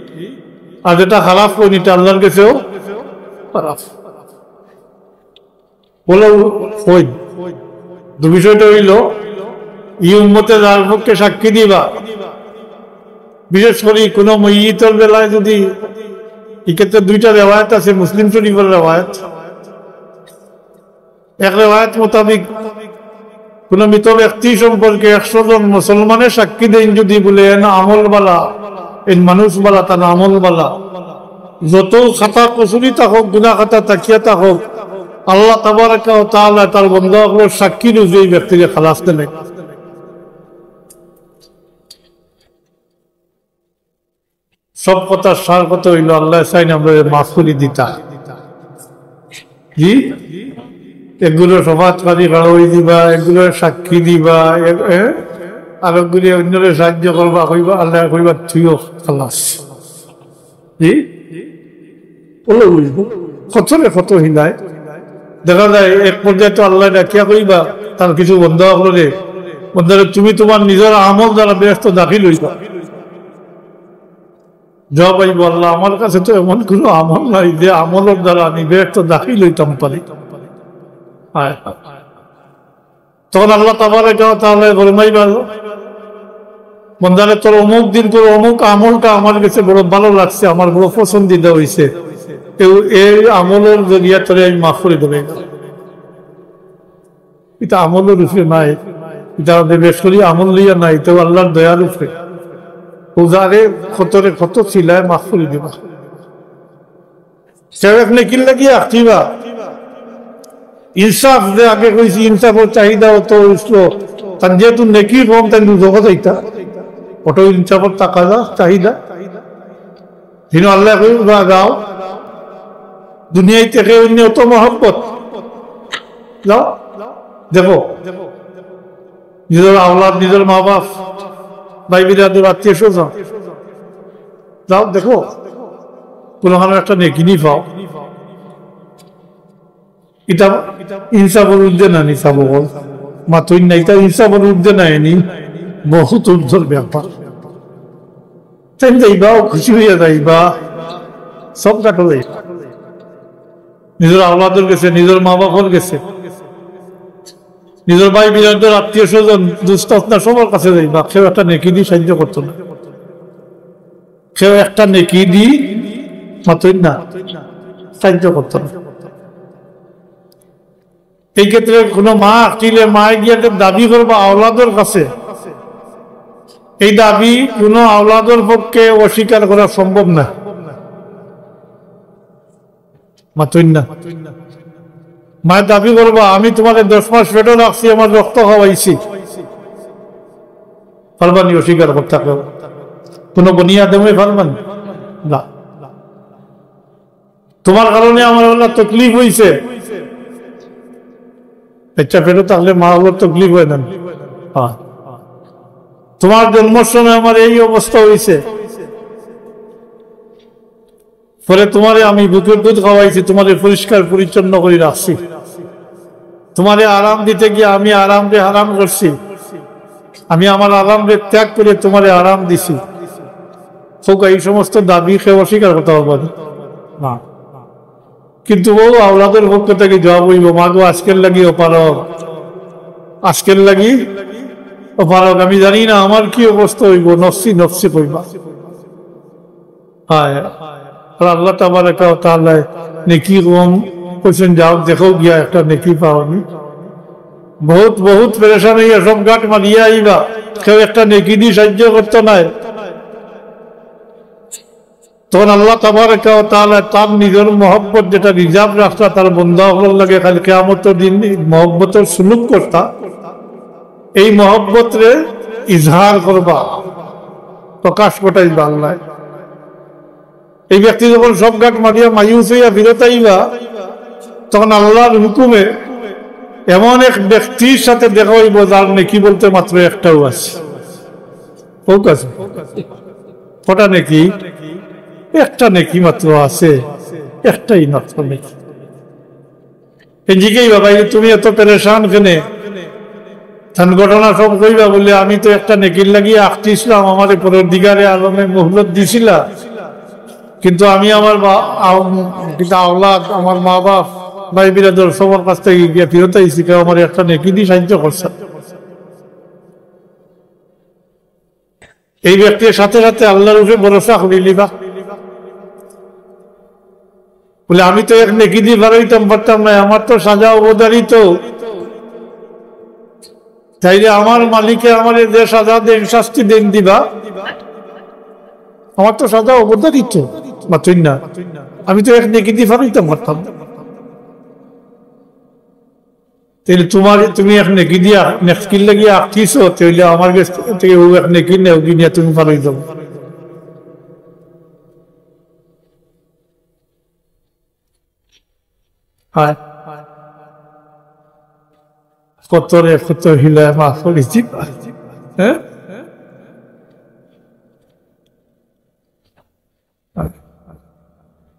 আর যেটা খারাপ কইন, এটা আল্লাহর কাছেও খারাপ। বলে কই, তো বিষয়টা হইল, এই উম্মতে যার পক্ষে সাক্ষী দিবা, বিশেষ করে কোনো মইয়িতর বেলায় যদি, এক্ষেত্রে দুইটা রেওয়ায়েত আছে, মুসলিম শরীফের রেওয়ায়েত। এক রেওয়ায়েত মোতাবেক কোনো মৃত ব্যক্তি সম্পর্কে একশো জন মুসলমানে সাক্ষী দেইন যদি বলে, "এন আমল বালা, এন মানুষ বালা, তার আমল বালা।" যত খাতা কসুরি থাকউক, গুনা খাতা থাকিয়া থাকউক, আল্লাহ তাবারাকা ওয়া তাআলা তার বন্দা অকলর সাক্ষীর উজুয়ে এই ব্যক্তিরে খালাস দেন। সব কথার সার কথা হইল, আল্লাহ চাইন আমরা মাফ করি দিতা। জি, এগুলো সমাজ পানি খাড়া হয়ে দিবা, এগুলো সাক্ষী দিবা, এ-, এ? আর এগুলি অন্যরে সাহায্য করবা, কইবা, আল্লাহ কইবা, "তুইও খালাস।" জি? বলে বুঝবো। কতরে কত হিলায়। দেখা যায় এক পর্যায়ে তো আল্লাহ ডাকিয়া কইবা, তার কিছু বন্দা অকলরে, "বন্দারে, তুমি তোমার নিজের আমল দ্বারা বেহেশত দাখিল হইবা।" জবাব আইবো, "আল্লাহ, আমার কাছে তো এমন কোনো আমল নাই যে আমলর দ্বারা আমি বেহেশত দাখিল হইতাম পারি।" হায় হায়। তখন আল্লাহ তাবারাকা ওয়া তাআলা ফরমাইবা, "বন্দারে, তোর অমুক দিন তোর অমুক আমলটা আমার কাছে বড় ভালো লাগছে, আমার বড় পছন্দিদা হইছে, এই, এই আমলর জরিয়া তোরে আমি মাফ করে দেবে।" এটা আমলর উপরে নাই, এটা আমাদের বেশ করি আমল লইয়া নাই, এটা আল্লাহর দয়ার উপরে। ও যারে কতরে কত ছিলায় মাফ করে দিবা। সেও এক নেকির লাগি আঁকিবা। ইনসাফ যে আগে কইছি, ইনসাফর চাহিদা অত উঠলো। তার যেহেতু নেকি কম, তাই দুজখো যাইতা। ওটাও ইনসাফর তাকাদা, চাহিদা। হিনো আল্লাহ কইবা, "যাও, দুনিয়ায় থেকে অন্য অত মহব্বত। যাও, দেখো, নিজের আওলাদ, নিজের মা বাপ, ভাই বিরাদর, আত্মীয় স্বজন, যাও দেখো, কোনোখানে একটা নেকি নি পাও।" এটা ইনসাফর ঊর্ধ্বে না নি, সাবকল? মাতইন না, এটা ইনসাফর ঊর্ধ্বে না নি, বহুত ঊর্ধ্বর ব্যাপার। তাই যাইবা, খুশি হইয়া যাইবা, সব কাটা যাইবা। নিজর আওলাদর গেছে, নিজর মা বাপর গেছে, নিজর ভাই বিরাদর, আত্মীয় স্বজন, দুস্ত আপনার সবার কাছে যাইবা, কেউ একটা নেকি দি সাহায্য করতো না, কেউ একটা নেকি দি মাতইন না, সাহায্য করতো না। এই ক্ষেত্রে কোনো মা আঁকটিলে মায়ে গিয়া একটা দাবি করবা আওলাদর কাছে, এই দাবি কোনো আওলাদর পক্ষে অস্বীকার করা সম্ভব না। মাতইন না। মায়ে দাবি করবা, "আমি তোমারে দশ মাস পেটো রাখছি, আমার রক্ত খাওয়াইছি।" পারবানি অস্বীকার করতা কেউ? কোনো বনি আদমে পারবানি? না। "তোমার কারণে আমার অলা তকলিফ অইছে।" বাচ্চা পেটো থাকলে মা অকলর তকলিফ অয় না? হ্যাঁ। "তোমার জন্মর সময় আমার এই অবস্থা অইছে, পরে তোমারে আমি বুকের দুধ খাওয়াইছি, তোমারে পরিষ্কার পরিচ্ছন্ন করি রাখছি, তোমারে আরাম দিতে গিয়া আমি আরামরে হারাম করছি, আমি আমার আরামরে ত্যাগ করে তোমারে আরাম দিছি।" হোক, এই সমস্ত দাবি কেউ অস্বীকার করতা পারবা না। কিন্তু ও আওলাদর পক্ষ থাকি জবাব অইবো, "মা গো, আজকের লাগি অপারগ, আজকের লাগি অপারগ, আমি জানি না আমার কি অবস্থা অইবো, নফসি নফসি কইবা।" হায়, আর আল্লাহ তাবারাকা ওয়া তাআলায় নেকি কম কইছইন, "যাও দেখো গিয়া একটা নেকি পাওনি।" বহুত, বহুত পেরেশান অইয়া সব গাট মারিয়া আইবা, কেউ একটা নেকি দি সাহায্য করতো নায়। তখন আল্লাহ তাবারাকা ওয়া তাআলা তার নিজর মহব্বত যেটা রিজার্ভ রাখতা তার বন্দা অকলর লাগি, খালি কিয়ামতর দিন মহব্বতর সুলুক করতা, এই মহব্বতরে ইজহার করবা, প্রকাশ ঘটাইবা আল্লাহ। এই ব্যক্তি যখন সব গাট মারিয়া মায়ুস অইয়া ফিরত আইবা, তখন আল্লাহর হুকুমে এমন এক ব্যক্তির সাথে দেখা অইবো যার নেকি বলতে মাত্র একটাউ আছে। কউক্কা? কটা নেকি? একটা নেকি মাত্র আছে, একটাই মাত্র নেকি। এই জিগাইবা, "ভাই, তুমি এত পেরেশান কেনে?" তান ঘটনা সব কইবা, বলে, "আমি তো একটা নেকির লাগি আখতিছলাম, আমারে পরওয়ারদিগারে আলমে মোহলত দিছিলা, কিন্তু আমি আমার বা-, আও-, কিন্তু আওলাদ, আমার মা বাপ, ভাই বিরাদর সবার কাছ থাকি গিয়া ফিরত আইছি, কেউ আমারে একটা নেকি দি সাহায্য করছে না।" এই ব্যক্তির সাথে সাথে আল্লাহর উপরে ভরসা করিলিবা। বলে, "আমি তো এক নেকি দি ফারাইতাম পারতাম না, আমার তো সাজা অবধারিত। তাইলে আমার মালিকে আমারে যে সাজা দেইন, শাস্তি দেইন দিবা, আমার তো সাজা অবধারিত।" মাতইন না, "আমি তো এক নেকি দি ফারাইতাম পারতাম না।" তাইলে তোমার, তুমি এক নেকি দিয়া, নেকির লাগি আখতিছো, তাইলে আমার গেছ থাকি ও এক নেকি নেও, গিনিয়া তুমি ফারাই যাও। হায়। কত রে, কত হিলায় মাফ করিছি। হ্যাঁ?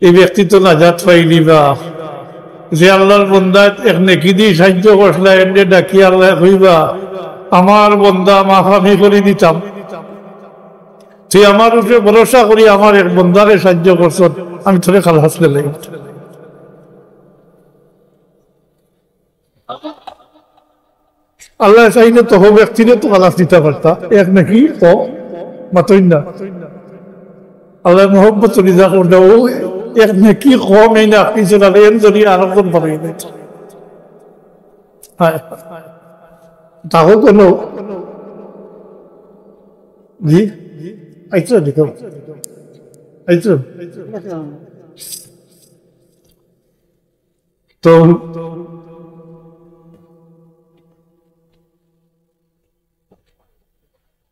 এই ব্যক্তি তো নাজাত পাইলিবা। যে আল্লাহর বন্দা এক নেকি দি সাহায্য করছলা, এনরে ডাকি আল্লাহ কইবা, "আমার বন্দা, মাফ আমি করি দিতাম। তুই আমার উপরে ভরসা করি আমার এক বন্দারে সাহায্য করছস, আমি তোরে খালাস দিলাই।" আল্লাহ চাইলে তো হো ব্যক্তিরে তো খালাস দিতা পারতা, এক নেকি কম, মাতইন না। আল্লাহ মহব্বত রিজা করতা, ও এক নেকি কম, এই না কিছু না, এন যদি আরো কোন পাবে। হ্যাঁ, তাও কোনো, জি, আইছো দেখো, আইছো। তো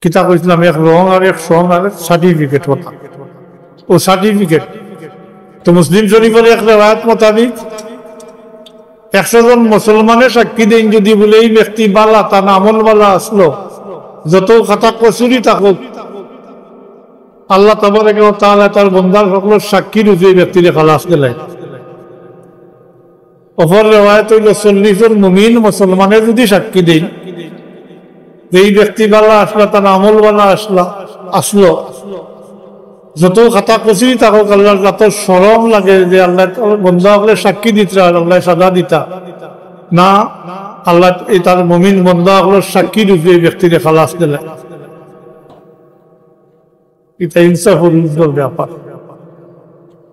কিতা কইছিলাম, এক রং আর এক সং আর সার্টিফিকেট কথা। ও সার্টিফিকেট তো মুসলিম শরীফর এক রেওয়ায়াত মোতাবিক একশো জন মুসলমানে সাক্ষী দেইন, যদি বলে এই ব্যক্তি বালা, তান আমল বালা আছলো, যত খাতা কসুরি থাকুক, আল্লাহ তাবারাকা ওয়া তাআলা তার বন্দার হকলর সাক্ষী রূপে এই ব্যক্তিরে খালাস দিলাই। অপর রেওয়ায়াত অইলো, চল্লিশ জন মুমিন মুসলমানে যদি সাক্ষী দেইন যে এই ব্যক্তি বালা আছলা, তান আমল বালা আছলা, আছলো, যত খাতা কচুরি থাকুক, আল্লাহর যত শরম লাগে যে আল্লাহ বন্দা অকলে সাক্ষী দিতরা আর আল্লাহ সাজা দিতা না, আল্লাহ এই তার মুমিন বন্দা অকলর সাক্ষী রূপে এই ব্যক্তিরে খালাস দিলা। ইটা ইনসাফ ও রুজুর ব্যাপার।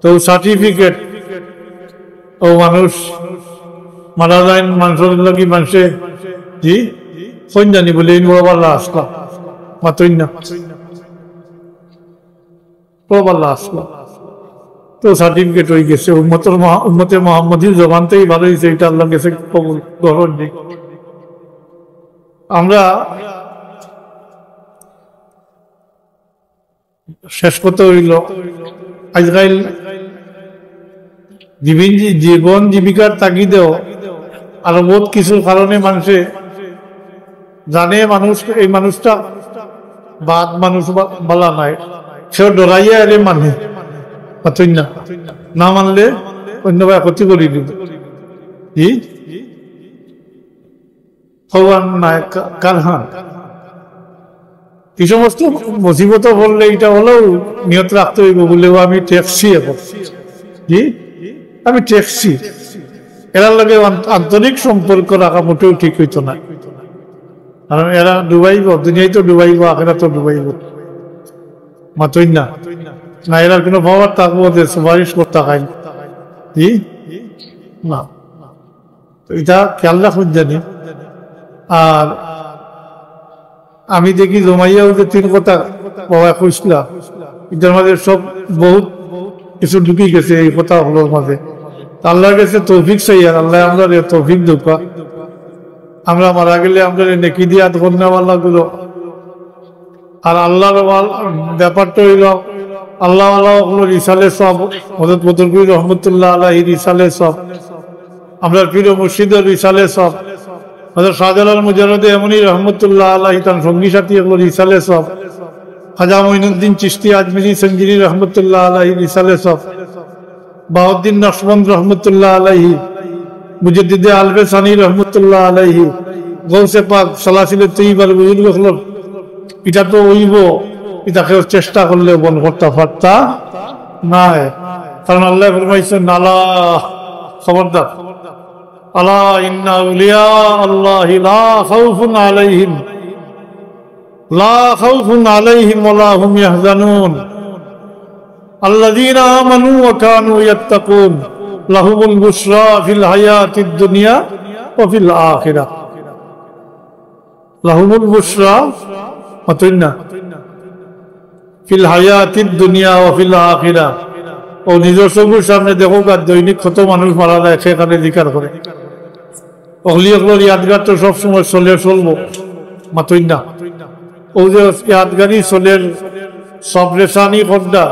তো সার্টিফিকেট, ও মানুষ মারা যায়, মানুষর লাগি মানুষে, জি, কইন জানি বলে, এই বড় বালা আসলা, মাতইন না, বড় বালা আসলা। তো সার্টিফিকেট হয়ে গেছে, উম্মতর মহা-, উম্মতে মোহাম্মদীর জবান থেকে ভালো হয়েছে, এটা আল্লাহর কাছে কবুল, গ্রহণ নেই। আমরা শেষ কথা হইল, আজকাল জীবন, জীবন জীবিকার তাগিদেও আর বহুত কিছুর কারণে মানুষে জানে মানুষ, এই মানুষটা বাদ মানুষ বা-, বালা নাই, কেউ ডরাইয়া এরে মানে, মাতইন না, না মানলে অন্য ভাই ক্ষতি করি দিব। জি, খবর নাই কা-, কার হান। এই সমস্ত মুসিবত পড়লে এটা হলেও নিয়ত রাখতে হইব বলেও আমি ঠেকছি এখন। জি, আমি ঠেকছি। এরার লগে আন-, আন্তরিক সম্পর্ক রাখা মোটেও ঠিক হইতো না, কারণ এরা ডুবাইব, দুনিয়ায় তো ডুবাইব, আখেরাত তো ডুবাইব। মাতইন না, না এরার কোনো পাওয়ার থাকবো যে সুপারিশ করতে হয়। জি, না। তো এটা খেয়াল রাখুন জানি। আর আমি দেখি জমাইয়াও যে তিন কথা বাবা কইসলা, এটার মাঝে সব বহুত কিছু ঢুকি গেছে এই কথা হলোর মাঝে। তা আল্লাহর কাছে তৌফিক চাই, আর আল্লাহ আমরা তৌফিক দেউক্কা। আমরা মারা গেলে আমরা নেকি দিয়ে আত করনেওয়ালা গুলো আর আল্লাহর ওয়াল-, ব্যাপারটা হইল, আল্লাহ আল্লাহ হলো রিসালে সব, হযরত বদরপুরি রহমতুল্লাহ আলাইহি রিসালে সব, আমরা পীর ও মুর্শিদের রিসালে সব, হযরত শাহজালাল মুজাররদে ইয়ামনি রহমতুল্লাহ আলাইহি তার সঙ্গী সাথী হলো রিসালে সব, খাজা মঈনুদ্দিন চিশতি আজমিরি সঞ্জিরি রহমতুল্লাহ আলাইহি রিসালে সব, বাহাউদ্দিন নকশবন্দ রহমতুল্লাহ আলাইহি, মুজাদ্দিদে আলফে সানি রহমতুল্লাহ আলাইহি, গৌসে পাক, সালাসিলে তৈয়বার বুজুর্গ হকলর, এটা তো অইব, এটা কেউ চেষ্টা করলে বন্ধ করতে পারতা নায়। কারণ আল্লাহ ফরমাইছেন, আলা, খবরদার, আলা ইন্না আউলিয়া আল্লাহি লা খাউফুন আলাইহিম লা খাউফুন আলাইহিম ওয়া লা হুম ইয়াহজানুন। আল্লাযীনা আমানু ওয়া কানু ইয়াত্তাকুন। লাহুমুল বুশরা ফিল হায়াতিদ দুনিয়া ওয়া ফিল আখিরাহ। লাহুমুল বুশরা, মাতইন না। ফিল হায়াতিদ দুনিয়া ওয়া ফিল আখিরাহ। ও নিজর চকুর সামনে দেখো, আর দৈনিক কত মানুষ মারা যায়, সেখানে জিকার করে। অলি অকলর ইয়াদগার তো সবসময় চলে চলবো, মাতইন না। ও যে ইয়াদগারি চলের সবরেশানি খবরটা,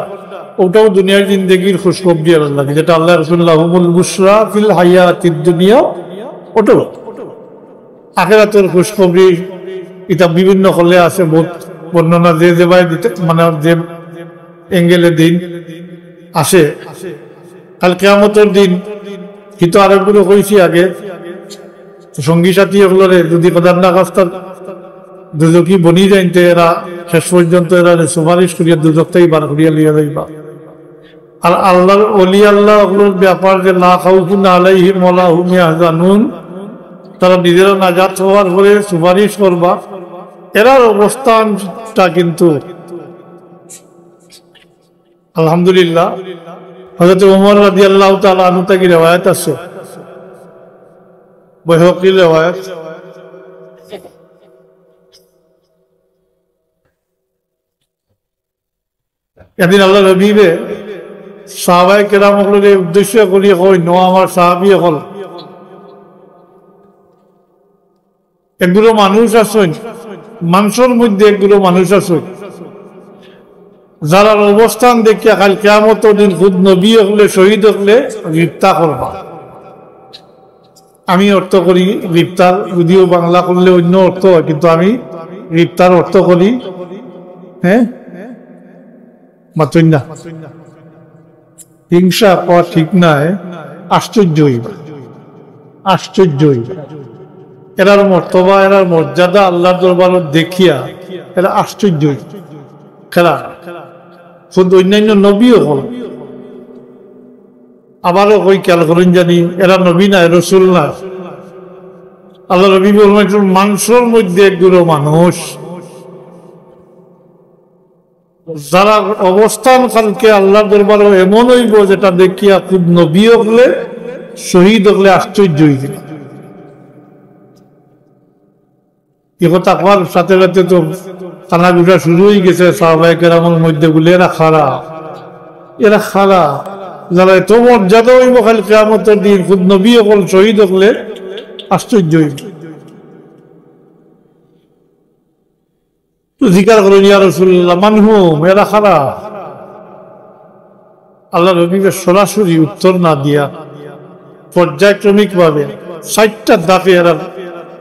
ওটাও দুনিয়ার জিন্দেগির খুশখবরি আর লাগে, যেটা আল্লাহ রসুল লাহুমুল বুশরা ফিল হায়াতিদ দুনিয়া, ওটাও। আখেরাতের খুশখবরি, এটা বিভিন্ন হলে আছে, বহুত বর্ণনা যে যেভাবে দিতে, মানে যে অ্যাঙ্গেলে দিন আসে। কাল কিয়ামতের দিন, কিন্তু আরেকগুলো কইছি আগে, তো সঙ্গী সাথী হকলরে যদি খোদার না খাস্তা দুজকি বনি যাইন, তে এরা শেষ পর্যন্ত এরা সুপারিশ করিয়া দুজক থাকি বার করিয়া লইয়া যাইবা। আর আল্লাহর অলি আল্লাহ হকলর ব্যাপার যে লা খাউফুন আলাইহিম ওয়া লা হুম ইয়াহজানুন, তারা নিজেরা নাজাত হওয়ার পরে সুপারিশ করবা, এরার অবস্থানটা কিন্তু আলহামদুলিল্লাহ, হযরত ওমর রাদিয়াল্লাহু তাআলা আনহু থাকি রেওয়ায়াত আছে, বাইহাকীর রেওয়ায়াত। একদিন আল্লাহর হাবিবে সাহাবায়ে কেরাম হকলরে উদ্দেশ্য করি কইন, "ও আমার সাহাবী হকল, এগুলো মানুষ আছইন, মানুষর মধ্যে এগুলো মানুষ আছইন, যারার অবস্থান দেখিয়া কাল কিয়ামতর দিন খুদ নবী হকলে, শহীদ হকলে গিবতা করবা।" আমি অর্থ করি গিবতার, যদিও বাংলা করলে অন্য অর্থ হয়, কিন্তু আমি গিবতার অর্থ করি, হ্যাঁ, মাতইন না। হিংসা করা ঠিক নায়, আশ্চর্য হইবা, আশ্চর্য হইবা। এরার মর্তবা, এরার মর্যাদা আল্লাহর দরবারো দেখিয়া এরা আশ্চর্য হইবা। খেলা খুদ অন্যান্য নবী অকল। আবারও কই, খেয়াল করইন জানি, এরা নবী না, রসুল না। আল্লাহর নবী বললেন, একজন মানুষের মধ্যে এক গুরু মানুষ, যারা অবস্থান কালকে আল্লাহর দরবারও এমন অইবো, যেটা দেখিয়া খুদ নবী অকলে শহীদ অকলে আশ্চর্য অইযিবা। ই কথা কওয়ার সাথে সাথে তো কানাঘুষা শুরু অইগেছে সাহাবায়ে কেরামর মধ্যে, বলে, "এরা কারা, এরা কারা, যারা এত মর্যাদা অইবো কাল কিয়ামতর দিন, খুদ নবী অকল শহীদ অকলে আশ্চর্য অইবো।" তো জিকার করইন, "ইয়া রাসূলুল্লাহ, মান হুম, এরা কারা?" আল্লাহর নবীয়ে সরাসরি উত্তর না দিয়া পর্যায়ক্রমিকভাবে চাইরটা ধাপে এরার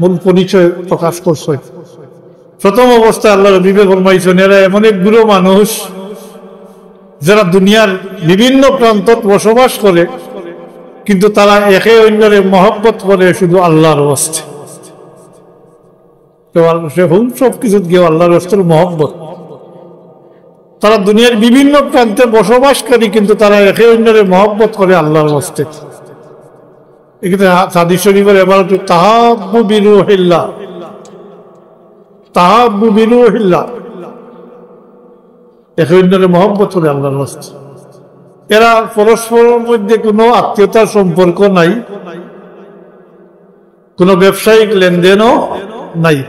মূল পরিচয় প্রকাশ করছইন। প্রথম অবস্থায় আল্লাহর নবীয়ে ফরমাইছইন, এরা এমন এক গুরু মানুষ, যারা দুনিয়ার বিভিন্ন প্রান্তত বসবাস করে, কিন্তু তারা একে অন্যরে মহব্বত করে শুধু আল্লাহর ওয়াস্তে। তো আর সে হুম সব কিছুত গিয়ে আল্লাহর ওয়াস্তে মহব্বত। তারা দুনিয়ার বিভিন্ন প্রান্তে বসবাসকারী, কিন্তু তারা একে অন্যরে মহব্বত করে আল্লাহর ওয়াস্তে। এখানে হা-, হাদিস শরীফের এবারত, "তাহাব্বু বিরুহিল্লাহ, তাহাব্বু বিরুহিল্লাহ।" একে অন্যরে মহব্বত করে আল্লাহর ওয়াস্তে। এরা পরস্পরের মধ্যে কোনো আত্মীয়তার সম্পর্ক নাই, কোনো ব্যবসায়িক লেনদেনও নাই।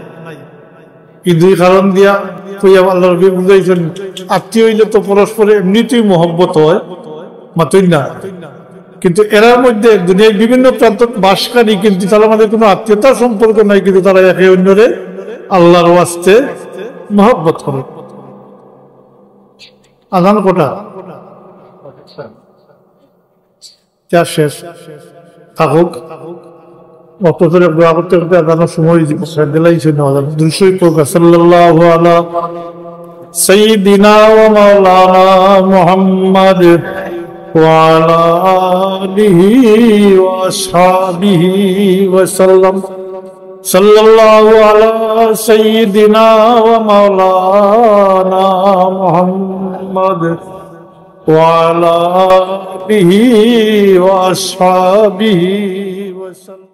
এই দুই কারণ দিয়া কইয়া আল্লাহর নবী বুঝাইছইন, আত্মীয় অইলে তো পরস্পরে এমনিতেই মহব্বত হয়, মাতইন না। কিন্তু এরার মধ্যে দুনিয়ার বিভিন্ন প্রান্তত বাসকারী, কিন্তু তারার মাঝে কোনো আত্মীয়তার সম্পর্ক নাই, কিন্তু তারা একে অন্যরে আল্লাহর ওয়াস্তে মহব্বত করে। আজান কটা? যা শেষ। থাকুক। অত করে দোয়া করতে করতে আজানর সময় দিলাইছে না। আজান দুরূদ শরীফ পড়ুক। সাল্লাল্লাহু আলা সাইয়্যিদিনা ওয়া মাওলানা মুহাম্মাদ ওয়া আলা আলিহি ওয়া আসহাবিহি ওয়া সাল্লাম। সাল্লাল্লাহু আলা সাইয়্যিদিনা ওয়া মাওলানা মুহাম্মাদ ওয়া আলা আলিহি ওয়া আসহাবিহি ওয়া সাল্লাম।